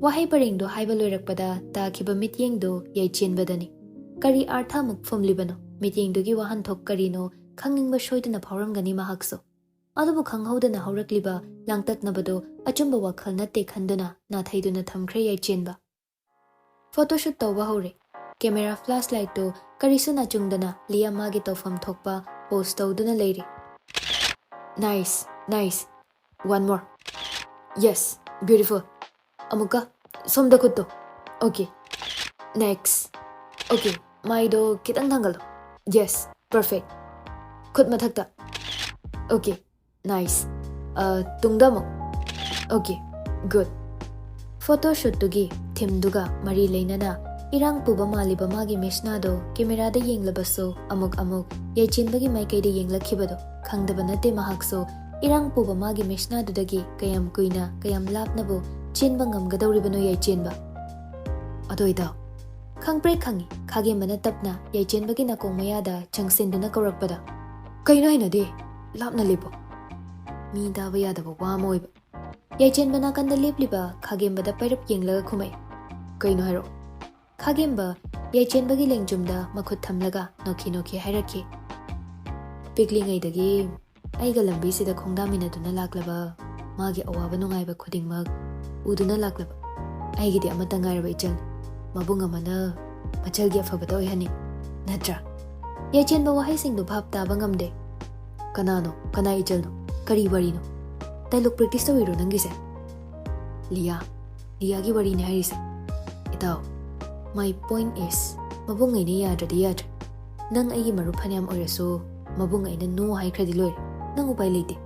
ꯋꯥꯍꯩ ꯄꯔꯦꯡꯗꯣ ꯍꯥꯏꯕ ꯂꯣꯏꯔꯛꯄꯗ ꯇꯥꯈꯤꯕ ꯃꯤꯠꯌꯦꯡꯗꯨ ꯌꯩꯆꯦꯟꯕꯗꯅꯤ꯫ ꯀꯔꯤ ꯑꯥꯔꯊ ꯑꯃꯨꯛ ꯐꯨꯝꯂꯤꯕꯅꯣ? ꯃꯤꯠꯌꯦꯡꯗꯨꯒꯤ ꯋꯥꯍꯟꯊꯣꯛ ꯀꯔꯤꯅꯣ ꯈꯪꯅꯤꯡꯕ ꯁꯣꯏꯗꯅ ꯐꯥꯎꯔꯝꯒꯅꯤ ꯃꯍꯥꯛꯁꯨ꯫ ꯑꯗꯨꯕꯨ ꯈꯪꯍꯧꯗꯅ ꯍꯧꯔꯛꯂꯤꯕ ꯂꯥꯡꯇꯛꯅꯕꯗꯨ ꯑꯆꯨꯝꯕ ꯋꯥꯈꯜ ꯅꯠꯇꯦ ꯈꯟꯗꯨꯅ ꯅꯥꯊꯩꯗꯨꯅ ꯊꯝꯈ꯭ꯔꯦ ꯌꯥꯏꯆꯦꯟꯕ꯫ ꯐꯣꯇꯣ ꯁꯨꯠ ꯇꯧꯕ ꯍꯧꯔꯦ꯫ ꯀꯦꯃꯦꯔꯥ ꯐ꯭ꯂꯥꯁ ꯂꯥꯏꯠꯇꯨ ꯀꯔꯤꯁꯨ ꯅꯥꯆꯨꯡꯗꯅ ꯂꯤꯌꯥ ꯃꯥꯒꯤ ꯇꯧꯐꯝ ꯊꯣꯛꯄ ꯄꯣꯁ ꯇꯧꯗꯨꯅ ꯂꯩꯔꯤ꯫ Nice, nice. One more. Yes, beautiful. ꯑꯃꯨꯛꯀ ꯁꯣꯝꯗ ꯈꯨꯠꯇꯣ꯫ ꯑꯣꯀꯦ꯫ ꯅꯦꯛꯁ꯫ ꯑꯣꯀꯦ, ꯃꯥꯏꯗꯣ ꯈꯤꯇꯪ ꯊꯥꯡꯒꯠꯂꯣ꯫ Yes, perfect. ꯈꯨꯠ ꯃꯊꯛꯇ. Okay, nice. ꯑ, ꯇꯨꯡꯗ ꯑꯃꯨꯛ. Okay, good. Photoshootꯇꯨꯒꯤ themeꯗꯨꯒ ꯃꯔꯤ ꯂꯩꯅꯅ ꯏꯔꯥꯡ ꯄꯨꯕ ꯃꯥꯜꯂꯤꯕ ꯃꯥꯒꯤ ꯃꯦꯁꯅꯥꯗꯣ cameraꯗ ꯌꯦꯡꯂꯕꯁꯨ ꯑꯃꯨꯛ ꯑꯃꯨꯛ ꯌꯥꯏꯆꯦꯟꯕꯒꯤ ꯃꯥꯏꯀꯩꯗ ꯌꯦꯡꯂꯛꯈꯤꯕꯗꯣ ꯈꯪꯗꯕ ꯅꯠꯇꯦ ꯃꯍꯥꯛꯁꯨ꯫ ꯏꯔꯥꯡ ꯄꯨꯕ ꯃꯥꯒꯤ ꯃꯦꯁꯅꯥꯗꯨꯗꯒꯤ ꯀꯌꯥꯝ ꯀꯨꯏꯅ, ꯀꯌꯥꯝ ꯂꯥꯞꯅꯕꯨ ꯆꯦꯟꯕ ꯉꯝꯒꯗꯧꯔꯤꯕꯅꯣ ꯌꯥꯏꯆꯦꯟꯕ? ꯑꯗꯣ ꯏꯇꯥꯎ, ꯈꯪꯄ꯭ꯔꯦꯛ ꯈꯪꯏ, ꯈꯥꯒꯦꯝꯕꯅ ꯇꯞꯅ ꯌꯥꯏꯆꯦꯟꯕꯒꯤ ꯅꯥꯀꯣꯡ ꯃꯌꯥꯗ ꯆꯪꯁꯤꯟꯗꯨꯅ ꯀꯧꯔꯛꯄꯗ꯫ ꯀꯩꯅꯣ ꯍꯩꯅꯗꯦ, ꯂꯥꯞꯅ ꯂꯦꯞꯄꯣ꯫ ꯃꯤ ꯇꯥꯕ ꯌꯥꯗꯕ ꯋꯥ ꯑꯃ ꯑꯣꯏꯕ꯫ ꯌꯥꯏꯆꯦꯟꯕ ꯅꯥꯀꯟꯗ ꯂꯦꯞꯂꯤꯕ ꯈꯥꯒꯦꯝꯕꯗ ꯄꯩꯔꯞ ꯌꯦꯡꯂꯒ ꯈꯨꯝꯃꯛꯏ꯫ ꯀꯩꯅꯣ ꯍꯥꯏꯔꯛꯑꯣ꯫ ꯈꯥꯒꯦꯝꯕ ꯌꯥꯏꯆꯦꯟꯕꯒꯤ ꯂꯦꯡꯖꯨꯝꯗ ꯃꯈꯨꯠ ꯊꯝꯂꯒ ꯅꯣꯛꯈꯤ ꯅꯣꯛꯈꯤ ꯍꯥꯏꯔꯛꯈꯤ꯫ ꯄꯤꯛꯂꯤꯉꯩꯗꯒꯤ ꯑꯩꯒ ꯂꯝꯕꯤꯁꯤꯗ ꯈꯣꯡꯗꯥꯃꯤꯟꯅꯗꯨꯅ ꯂꯥꯛꯂꯕ ꯃꯥꯒꯤ ꯑꯋꯥꯕ ꯅꯨꯡꯉꯥꯏꯕ ꯈꯨꯗꯤꯡꯃꯛ ꯎꯗꯨꯅ ꯂꯥꯛꯂꯕ ꯑꯩꯒꯤꯗꯤ ꯑꯃꯠꯇ ꯉꯥꯏꯔꯕ ꯏꯆꯜꯅꯤ꯫ ꯃꯕꯨꯡ ꯑꯃꯅ ꯃꯆꯜꯒꯤ ꯑꯐꯕꯇ ꯑꯣꯏꯍꯟꯅꯤꯡ ꯅꯠꯇ꯭ꯔꯥ? ꯌꯥꯏꯆꯦꯟꯕ ꯋꯥꯍꯩꯁꯤꯡꯗꯨ ꯚꯥꯞ ꯇꯥꯕ ꯉꯝꯗꯦ꯫ ꯀꯅꯥꯅꯣ? ꯀꯅꯥ ꯏꯆꯜꯅꯣ? ꯀꯔꯤ ꯋꯥꯔꯤꯅꯣ? Dialogue practice ꯇꯧꯔꯤꯔꯣ ꯅꯪꯒꯤꯁꯦ? ꯂꯤꯌꯥ, ꯂꯤꯌꯥꯒꯤ ꯋꯥꯔꯤꯅꯦ ꯍꯥꯏꯔꯤꯁꯦ꯫ ꯏꯇꯥꯎ, my point is, ꯃꯕꯨꯡ ꯑꯩꯅ ꯌꯥꯗ꯭ꯔꯗꯤ ꯌꯥꯗ꯭ꯔꯦ꯫ ꯅꯪ ꯑꯩꯒꯤ ꯃꯔꯨꯞ ꯐꯅꯌꯥꯝ ꯑꯣꯏꯔꯁꯨ ꯃꯕꯨꯡ ꯑꯩꯅ no ꯍꯥꯏꯈ꯭ꯔꯗꯤ ꯂꯣꯏꯔꯦ꯫ ꯅꯪ ꯎꯄꯥꯏ ꯂꯩꯇꯦ꯫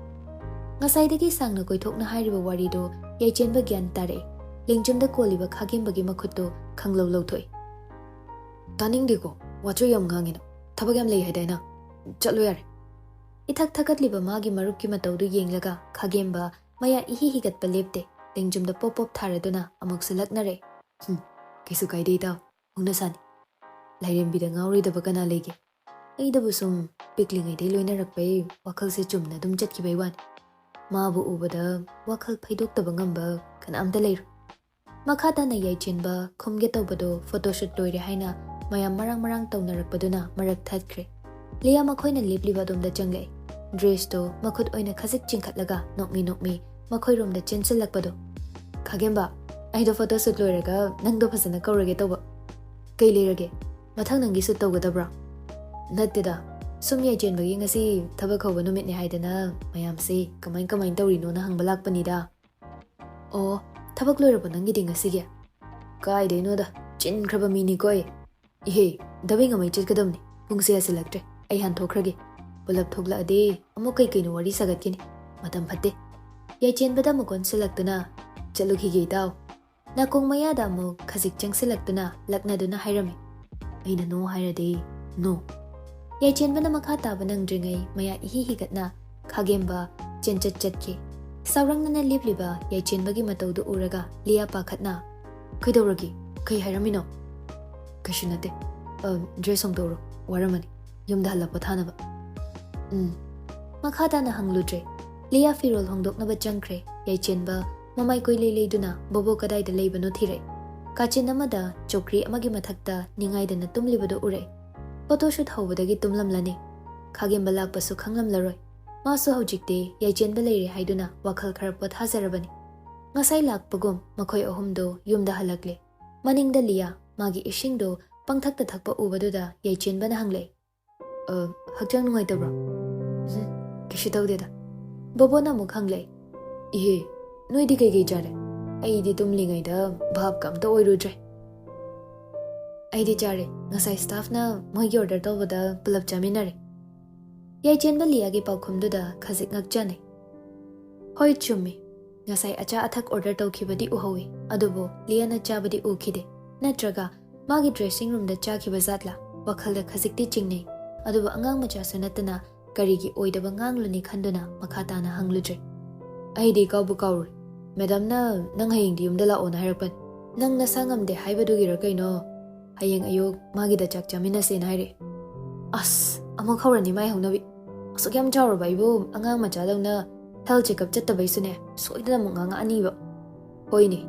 ꯉꯁꯥꯏꯗꯒꯤ ꯁꯥꯡꯅ ꯀꯣꯏꯊꯣꯛꯅ ꯍꯥꯏꯔꯤꯕ ꯋꯥꯔꯤꯗꯣ ꯌꯥꯏꯆꯦꯟꯕ ꯒ꯭ꯌꯥꯟ ꯇꯥꯔꯛꯑꯦ꯫ ꯂꯦꯡꯖꯨꯝꯗ ꯀꯣꯜꯂꯤꯕ ꯈꯥꯒꯦꯝꯕꯒꯤ ꯃꯈꯨꯠꯇꯣ ꯈꯪꯂꯧ ꯂꯧꯊꯣꯛꯏ꯫ ꯇꯥꯅꯤꯡꯗꯦꯀꯣ, ꯋꯥꯆꯣꯏ ꯌꯥꯝ ꯉꯥꯡꯉꯤꯅ꯫ ꯊꯕꯛ ꯌꯥꯝ ꯂꯩ ꯍꯥꯏꯗꯥꯏꯅ? ꯆꯠꯂꯣ ꯌꯥꯔꯦ꯫ ꯏꯊꯛ ꯊꯛꯀꯠꯂꯤꯕ ꯃꯥꯒꯤ ꯃꯔꯨꯞꯀꯤ ꯃꯇꯧꯗꯨ ꯌꯦꯡꯂꯒ ꯈꯥꯒꯦꯝꯕ ꯃꯌꯥ ꯏꯍꯤ ꯍꯤꯒꯠꯄ ꯂꯦꯞꯇꯦ꯫ ꯂꯦꯡꯖꯨꯝꯗ ꯄꯣꯞ ꯄꯣꯞ ꯊꯥꯔꯗꯨꯅ ꯑꯃꯨꯛꯁꯨ ꯂꯛꯅꯔꯦ꯫ ꯍꯨꯝ, ꯀꯩꯁꯨ ꯀꯥꯏꯗꯦ ꯏꯇꯥꯎ, ꯍꯧꯅꯁꯥꯅꯤ꯫ ꯂꯥꯏꯔꯦꯝꯕꯤꯗ ꯉꯥꯎꯔꯣꯏꯗꯕ ꯀꯅꯥ ꯂꯩꯒꯦ? ꯑꯩꯗꯕꯨ ꯁꯨꯝ ꯄꯤꯛꯂꯤꯉꯩꯗꯩ ꯂꯣꯏꯅꯔꯛꯄꯩ ꯋꯥꯈꯜꯁꯦ ꯆꯨꯝꯅ ꯑꯗꯨꯝ ꯆꯠꯈꯤꯕꯩ ꯋꯥꯅꯤ꯫ ꯃꯥꯕꯨ ꯎꯕꯗ ꯋꯥꯈꯜ ꯐꯩꯗꯣꯛꯇꯕ ꯉꯝꯕ ꯀꯅꯥꯝꯇ ꯂꯩꯔꯣꯏ꯫ ꯃꯈꯥ ꯇꯥꯅ ꯌꯥꯏꯆꯦꯟꯕ ꯈꯨꯝꯒꯦ ꯇꯧꯕꯗꯣ photoshoot ꯂꯣꯏꯔꯦ ꯍꯥꯏꯅ ꯃꯌꯥꯝ ꯃꯔꯥꯡ ꯃꯔꯥꯡ ꯇꯧꯅꯔꯛꯄꯗꯨꯅ ꯃꯔꯛ ꯊꯠꯈ꯭ꯔꯦ꯫ ꯂꯤꯌꯥ ꯃꯈꯣꯏꯅ ꯂꯦꯞꯂꯤꯕ ꯑꯗꯣꯝꯗ ꯆꯪꯂꯛꯑꯦ꯫ Dressꯇꯣ ꯃꯈꯨꯠ ꯑꯣꯏꯅ ꯈꯖꯤꯛ ꯆꯤꯡꯈꯠꯂꯒ ꯅꯣꯛꯃꯤ ꯅꯣꯛꯃꯤ ꯃꯈꯣꯏꯔꯣꯝꯗ ꯆꯦꯟꯁꯤꯜꯂꯛꯄꯗꯣ꯫ ꯈꯥꯒꯦꯝꯕ, ꯑꯩꯗꯣ photoshoot ꯂꯣꯏꯔꯒ ꯅꯪꯗꯣ ꯐꯖꯅ ꯀꯧꯔꯒꯦ ꯇꯧꯕ꯫ ꯀꯩ ꯂꯩꯔꯒꯦ? ꯃꯊꯪ ꯅꯪꯒꯤ shoot ꯇꯧꯒꯗꯕ꯭ꯔꯣ? ꯅꯠꯇꯦꯗ, ꯁꯨꯝ ꯌꯥꯏꯆꯦꯟꯕꯒꯤ ꯉꯁꯤ ꯊꯕꯛ ꯍꯧꯕ ꯅꯨꯃꯤꯠꯅꯦ ꯍꯥꯏꯗꯅ ꯃꯌꯥꯝꯁꯤ ꯀꯃꯥꯏ ꯀꯃꯥꯏ ꯇꯧꯔꯤꯅꯣꯅ ꯍꯪꯕ ꯂꯥꯛꯄꯅꯤꯗ꯫ ꯑꯣ, ꯊꯕꯛ ꯂꯣꯏꯔꯕꯣ ꯅꯪꯒꯤꯗꯤ ꯉꯁꯤꯒꯤ? ꯀꯥꯏꯗꯩꯅꯣꯗ, ꯆꯤꯟꯈ꯭ꯔꯕ ꯃꯤꯅꯤꯀꯣ ꯑꯩ꯫ ꯏꯍꯦ, ꯗꯕꯤꯡ ꯑꯃꯩ ꯆꯠꯀꯗꯕꯅꯤ꯫ ꯄꯨꯡꯁꯦ ꯌꯥꯁꯤꯜꯂꯛꯇ꯭ꯔꯦ꯫ ꯑꯩ ꯍꯥꯟ ꯊꯣꯛꯈ꯭ꯔꯒꯦ꯫ ꯄꯨꯂꯞ ꯊꯣꯛꯂꯛꯑꯗꯤ ꯑꯃꯨꯛ ꯀꯩ ꯀꯩꯅꯣ ꯋꯥꯔꯤ ꯁꯥꯒꯠꯈꯤꯅꯤ꯫ ꯃꯇꯝ ꯐꯠꯇꯦ꯫ ꯌꯥꯏꯆꯦꯟꯕꯗ ꯑꯃꯨꯛ ꯑꯣꯟꯁꯤꯜꯂꯛꯇꯨꯅ, "ꯆꯠꯂꯨꯈꯤꯒꯦ ꯏꯇꯥꯎ꯫ ꯅꯥꯀꯣꯡ ꯃꯌꯥꯗ ꯑꯃꯨꯛ ꯈꯖꯤꯛ ꯆꯪꯁꯤꯜꯂꯛꯇꯨꯅ ꯂꯛꯅꯗꯨꯅ ꯍꯥꯏꯔꯝꯃꯤ꯫ ꯑꯩꯅ "ꯅꯣ" ꯍꯥꯏꯔꯗꯤ "ꯅꯣ"꯫ ꯌꯥꯏꯆꯦꯟꯕꯅ ꯃꯈꯥ ꯇꯥꯕ ꯅꯪꯗ꯭ꯔꯤꯉꯩ ꯃꯌꯥ ꯏꯍꯤ ꯍꯤꯒꯠꯅ ꯈꯥꯒꯦꯝꯕ ꯆꯦꯟꯆꯠ ꯆꯠꯈꯤ꯫ ꯁꯥꯎꯔꯪꯅꯅ ꯂꯦꯞꯂꯤꯕ ꯌꯥꯏꯆꯦꯟꯕꯒꯤ ꯃꯇꯧꯗꯨ ꯎꯔꯒ ꯂꯤꯌꯥ ꯄꯥꯈꯠꯅ, "ꯀꯩꯗꯧꯔꯒꯦ? ꯀꯩ ꯍꯥꯏꯔꯝꯃꯤꯅꯣ?" "ꯀꯩꯁꯨ ꯅꯠꯇꯦ꯫ ꯑ, ꯗ꯭ꯔꯦꯁ ꯍꯣꯡꯗꯣꯛꯎꯔꯣ, ꯋꯥꯔꯝꯃꯅꯤ꯫ ꯌꯨꯝꯗ ꯍꯜꯂ ꯄꯣꯊꯥꯅꯕ"꯫ "ꯎꯝ"꯫ ꯃꯈꯥ ꯇꯥꯅ ꯍꯪꯂꯨꯗ꯭ꯔꯦ꯫ ꯂꯤꯌꯥ ꯐꯤꯔꯣꯜ ꯍꯣꯡꯗꯣꯛꯅꯕ ꯆꯪꯈ꯭ꯔꯦ꯫ ꯌꯥꯏꯆꯦꯟꯕ ꯃꯃꯥꯏ ꯀꯣꯏꯂꯩ ꯂꯩꯗꯨꯅ ꯕꯣꯕꯣ ꯀꯗꯥꯏꯗ ꯂꯩꯕꯅꯣ ꯊꯤꯔꯛꯏ꯫ ꯀꯥꯆꯤꯟ ꯑꯃꯗ ꯆꯧꯀ꯭ꯔꯤ ꯑꯃꯒꯤ ꯃꯊꯛꯇ ꯅꯤꯡꯉꯥꯏꯗꯅ ꯇꯨꯝꯂꯤꯕꯗꯨ ꯎꯔꯛꯏ꯫ ꯐꯣꯇꯣꯁꯨꯠ ꯍꯧꯕꯗꯒꯤ ꯇꯨꯝꯂꯝꯂꯅꯤ꯫ ꯈꯥꯒꯦꯝꯕ ꯂꯥꯛꯄꯁꯨ ꯈꯪꯂꯝꯂꯔꯣꯏ꯫ ꯃꯥꯁꯨ ꯍꯧꯖꯤꯛꯇꯤ ꯌꯥꯏꯆꯦꯟꯕ ꯂꯩꯔꯦ ꯍꯥꯏꯗꯨꯅ ꯋꯥꯈꯜ ꯈꯔ ꯄꯣꯊꯥꯖꯔꯕꯅꯤ꯫ ꯉꯁꯥꯏ ꯂꯥꯛꯄꯒꯨꯝ ꯃꯈꯣꯏ ꯑꯍꯨꯝꯗꯣ ꯌꯨꯝꯗ ꯍꯜꯂꯛꯂꯦ꯫ ꯃꯅꯤꯡꯗ ꯂꯤꯌꯥ ꯃꯥꯒꯤ ꯏꯁꯤꯡꯗꯣ ꯄꯪꯊꯛꯇ ꯊꯛꯄ ꯎꯕꯗꯨꯗ ꯌꯥꯏꯆꯦꯟꯕꯅ ꯍꯪꯂꯛꯏ, "ꯑ, ꯍꯛꯆꯥꯡ ꯅꯨꯡꯉꯥꯏꯇꯕ꯭ꯔꯣ?" "ꯎꯝ, ꯀꯩꯁꯨ ꯇꯧꯗꯦꯗ"꯫ ꯕꯣꯕꯣꯅ ꯑꯃꯨꯛ ꯍꯪꯂꯛꯏ, "ꯏꯍꯦ, ꯅꯣꯏꯗꯤ ꯀꯩꯀꯩ ꯆꯥꯔꯦ? ꯑꯩꯗꯤ ꯇꯨꯝꯂꯤꯉꯩꯗ ꯚꯥꯞꯀ ꯑꯝꯇ ꯑꯣꯏꯔꯨꯗ꯭ꯔꯦ"꯫ "ꯑꯩꯗꯤ ꯆꯥꯔꯦ꯫ ꯉꯁꯥꯏ ꯁ꯭ꯇꯥꯐꯅ ꯃꯣꯏꯒꯤ ꯑꯣꯔꯗꯔ ꯇꯧꯕꯗ ꯄꯨꯂꯞ ꯆꯥꯃꯤꯟꯅꯔꯦ"꯫ ꯌꯥꯏꯆꯦꯟꯕ ꯂꯤꯌꯥꯒꯤ ꯄꯥꯎꯈꯨꯝꯗꯨꯗ ꯈꯖꯤꯛ ꯉꯛꯆꯅꯩ꯫ "ꯍꯣꯏ, ꯆꯨꯝꯃꯤ꯫ ꯉꯁꯥꯏ ꯑꯆꯥ ꯑꯊꯛ ꯑꯣꯔꯗꯔ ꯇꯧꯈꯤꯕꯗꯤ ꯎꯍꯧꯏ, ꯑꯗꯨꯕꯨ ꯂꯤꯌꯥꯅ ꯆꯥꯕꯗꯤ ꯎꯈꯤꯗꯦ꯫ ꯅꯠꯇ꯭ꯔꯒ ꯃꯥꯒꯤ ꯗ꯭ꯔꯦꯁꯤꯡ ꯔꯨꯝꯗ ꯆꯥꯈꯤꯕ ꯖꯥꯠꯂꯥ? ꯋꯥꯈꯜꯗ ꯈꯖꯤꯛꯇꯤ ꯆꯤꯡꯅꯩ꯫ ꯑꯗꯨꯕꯨ ꯑꯉꯥꯡ ꯃꯆꯥꯁꯨ ꯅꯠꯇꯅ ꯀꯔꯤꯒꯤ ꯑꯣꯏꯗꯕ ꯉꯥꯡꯂꯨꯅꯤ ꯈꯟꯗꯨꯅ ꯃꯈꯥ ꯇꯥꯅ ꯍꯪꯂꯨꯗ꯭ꯔꯦ꯫ ꯑꯩꯗꯤ ꯀꯥꯎꯕꯨ ꯀꯥꯎꯔꯨꯔꯦ꯫ ꯃꯦꯗꯥꯝꯅ ꯅꯪ ꯍꯌꯦꯡꯗꯤ ꯌꯨꯝꯗ ꯂꯥꯛꯑꯣꯅ ꯍꯥꯏꯔꯛꯄꯅꯤ꯫ ꯅꯪ ꯅꯁꯥ ꯉꯝꯗꯦ ꯍꯥꯏꯕꯗꯨꯒꯤꯔ ꯀꯩꯅꯣ, ꯍꯌꯦꯡ ꯑꯌꯨꯛ ꯃꯥꯒꯤꯗ ꯆꯥꯛ ꯆꯥꯃꯤꯟꯅꯁꯦꯅ ꯍꯥꯏꯔꯛꯑꯦ꯫ ꯑꯁ, ꯑꯃꯨꯛ ꯍꯧꯔꯅꯤ ꯃꯥꯏ ꯍꯧꯅꯕꯤ꯫ ꯑꯁꯨꯛ ꯌꯥꯝ ꯆꯥꯎꯔꯕ ꯑꯩꯕꯨ ꯑꯉꯥꯡ ꯃꯆꯥꯗꯧꯅ ꯍꯦꯜꯊ ꯆꯦꯛꯑꯞ ꯆꯠꯇꯕꯩꯁꯨꯅꯦ, ꯁꯣꯏꯗꯅ ꯑꯃꯨꯛ ꯉꯥꯡꯉꯛꯑꯅꯤꯕ꯫ ꯍꯣꯏꯅꯦ,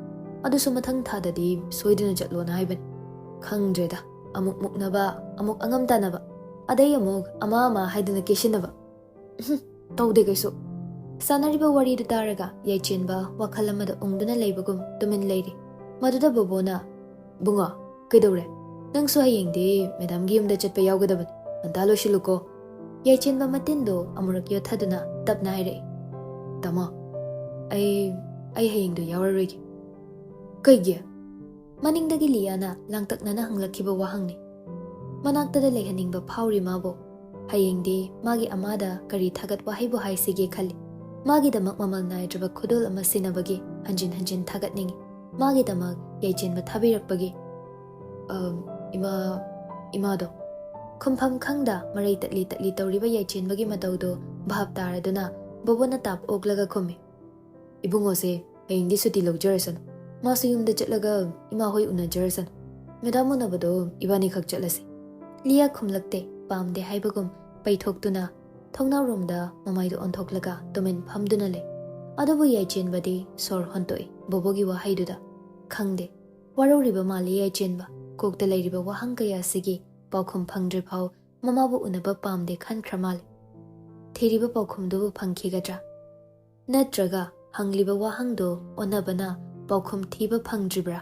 ꯑꯗꯨꯁꯨ ꯃꯊꯪ ꯊꯥꯗꯗꯤ ꯁꯣꯏꯗꯅ ꯆꯠꯂꯣꯅ ꯍꯥꯏꯕꯅꯤ꯫ ꯈꯪꯗ꯭ꯔꯦꯗ, ꯑꯃꯨꯛ ꯃꯨꯛꯅꯕ, ꯑꯃꯨꯛ ꯑꯉꯝ ꯇꯥꯟꯅꯕ, ꯑꯗꯩ ꯑꯃꯨꯛ ꯑꯃ ꯑꯃ ꯍꯥꯏꯗꯅ ꯀꯦꯁꯤꯟꯅꯕ꯫ ꯎꯍꯨꯝ, ꯇꯧꯗꯦ ꯀꯩꯁꯨ꯫ ꯁꯥꯟꯅꯔꯤꯕ ꯋꯥꯔꯤꯗꯨ ꯇꯥꯔꯒ ꯌꯥꯏꯆꯦꯟꯕ ꯋꯥꯈꯜ ꯑꯃꯗ ꯎꯪꯗꯨꯅ ꯂꯩꯕꯒꯨꯝ ꯇꯨꯃꯤꯟ ꯂꯩꯔꯤ꯫ ꯃꯗꯨꯗ ꯕꯣꯕꯣꯅ, "ꯕꯨꯡꯉꯣ, ꯀꯩꯗꯧꯔꯦ? ꯅꯪꯁꯨ ꯍꯌꯦꯡꯗꯤ ꯃꯦꯗꯥꯝꯒꯤ ꯌꯨꯝꯗ ꯆꯠꯄ ꯌꯥꯎꯒꯗꯕꯅꯤ꯫ ꯉꯟꯇꯥ ꯂꯣꯏꯁꯤꯜꯂꯨꯀꯣ"꯫ ꯌꯥꯏꯆꯦꯟꯕ ꯃꯇꯤꯟꯗꯣ ꯑꯃꯨꯔꯛ ꯌꯣꯠꯊꯗꯨꯅ ꯇꯞꯅ ꯍꯥꯏꯔꯛꯏ, "ꯇꯥꯃꯣ, ꯑꯩ, ꯑꯩ ꯍꯌꯦꯡꯗꯣ ꯌꯥꯎꯔꯔꯣꯏꯒꯦ"꯫ "ꯀꯩꯒꯤ?" ꯃꯅꯤꯡꯗꯒꯤ ꯂꯤꯌꯥꯅ ꯂꯥꯡꯇꯛꯅꯅ ꯍꯪꯂꯛꯈꯤꯕ ꯋꯥꯍꯪꯅꯤ꯫ ꯃꯅꯥꯛꯇꯗ ꯂꯩꯍꯟꯅꯤꯡꯕ ꯐꯥꯎꯔꯤ ꯃꯥꯕꯨ꯫ ꯍꯌꯦꯡꯗꯤ ꯃꯥꯒꯤ ꯑꯃꯥꯗ ꯀꯔꯤ ꯊꯥꯒꯠ ꯋꯥꯍꯩꯕꯨ ꯍꯥꯏꯁꯤꯒꯦ ꯈꯜꯂꯤ꯫ ꯃꯥꯒꯤꯗꯃꯛ ꯃꯃꯜ ꯅꯥꯏꯗ꯭ꯔꯕ ꯈꯨꯗꯣꯜ ꯑꯃ ꯁꯤꯟꯅꯕꯒꯤ ꯍꯟꯖꯤꯟ ꯍꯟꯖꯤꯟ ꯊꯥꯒꯠꯅꯤꯡꯏ꯫ ꯃꯥꯒꯤꯗꯃꯛ ꯌꯥꯏꯆꯦꯟꯕ ꯊꯥꯕꯤꯔꯛꯄꯒꯤ꯫ "ꯑꯝ, ꯏꯃꯥ, ꯏꯃꯥꯗꯣ?" ꯈꯨꯝꯐꯝ ꯈꯪꯗ ꯃꯔꯩ ꯇꯠꯂꯤ ꯇꯠꯂꯤ ꯇꯧꯔꯤꯕ ꯌꯥꯏꯆꯦꯟꯕꯒꯤ ꯃꯇꯧꯗꯨ ꯚꯥꯞ ꯇꯥꯔꯗꯨꯅ ꯕꯣꯕꯣꯅ ꯇꯥꯞ ꯑꯣꯛꯂꯒ ꯈꯨꯝꯃꯤ, "ꯏꯕꯨꯡꯉꯣꯁꯦ ꯍꯌꯦꯡꯗꯤ ꯁꯨꯇꯤ ꯂꯧꯖꯔꯁꯅꯨ꯫ ꯃꯥꯁꯨ ꯌꯨꯝꯗ ꯆꯠꯂꯒ ꯏꯃꯥ ꯍꯣꯏ ꯎꯅꯖꯔꯁꯅꯨ꯫ ꯃꯦꯗꯥꯝ ꯎꯅꯕꯗꯣ ꯏꯕꯥꯅꯤꯈꯛ ꯆꯠꯂꯁꯤ꯫" ꯂꯤꯌꯥ ꯈꯨꯝꯂꯛꯇꯦ꯫ ꯄꯥꯝꯗꯦ ꯍꯥꯏꯕꯒꯨꯝ ꯄꯩꯊꯣꯛꯇꯨꯅ ꯊꯣꯡꯅꯥꯎꯔꯣꯝꯗ ꯃꯃꯥꯏꯗꯨ ꯑꯣꯟꯊꯣꯛꯂꯒ ꯇꯨꯃꯤꯟ ꯐꯝꯗꯨꯅ ꯂꯩ꯫ ꯑꯗꯨꯕꯨ ꯌꯥꯏꯆꯦꯟꯕꯗꯤ ꯁꯣꯔ ꯍꯣꯟꯇꯣꯛꯏ ꯕꯣꯕꯣꯒꯤ ꯋꯥꯍꯩꯗꯨꯗ꯫ ꯈꯪꯗꯦ꯫ ꯋꯥꯔꯧꯔꯤꯕ ꯃꯥꯜꯂꯤ ꯌꯥꯏꯆꯦꯟꯕ꯫ ꯀꯣꯛꯇ ꯂꯩꯔꯤꯕ ꯋꯥꯍꯪ ꯀꯌꯥꯁꯤꯒꯤ ꯄꯥꯎꯈꯨꯝ ꯐꯪꯗ꯭ꯔꯤꯐꯥꯎ ꯃꯃꯥꯕꯨ ꯎꯅꯕ ꯄꯥꯝꯗꯦ ꯈꯟꯈ꯭ꯔ ꯃꯥꯜꯂꯤ꯫ ꯊꯤꯔꯤꯕ ꯄꯥꯎꯈꯨꯝꯗꯨꯕꯨ ꯐꯪꯈꯤꯒꯗ꯭ꯔꯥ? ꯅꯠꯇ꯭ꯔꯒ ꯍꯪꯂꯤꯕ ꯋꯥꯍꯪꯗꯨ ꯑꯣꯟꯅꯕꯅ ꯄꯥꯎꯈꯨꯝ ꯊꯤꯕ ꯐꯪꯗ꯭ꯔꯤꯕ꯭ꯔꯥ?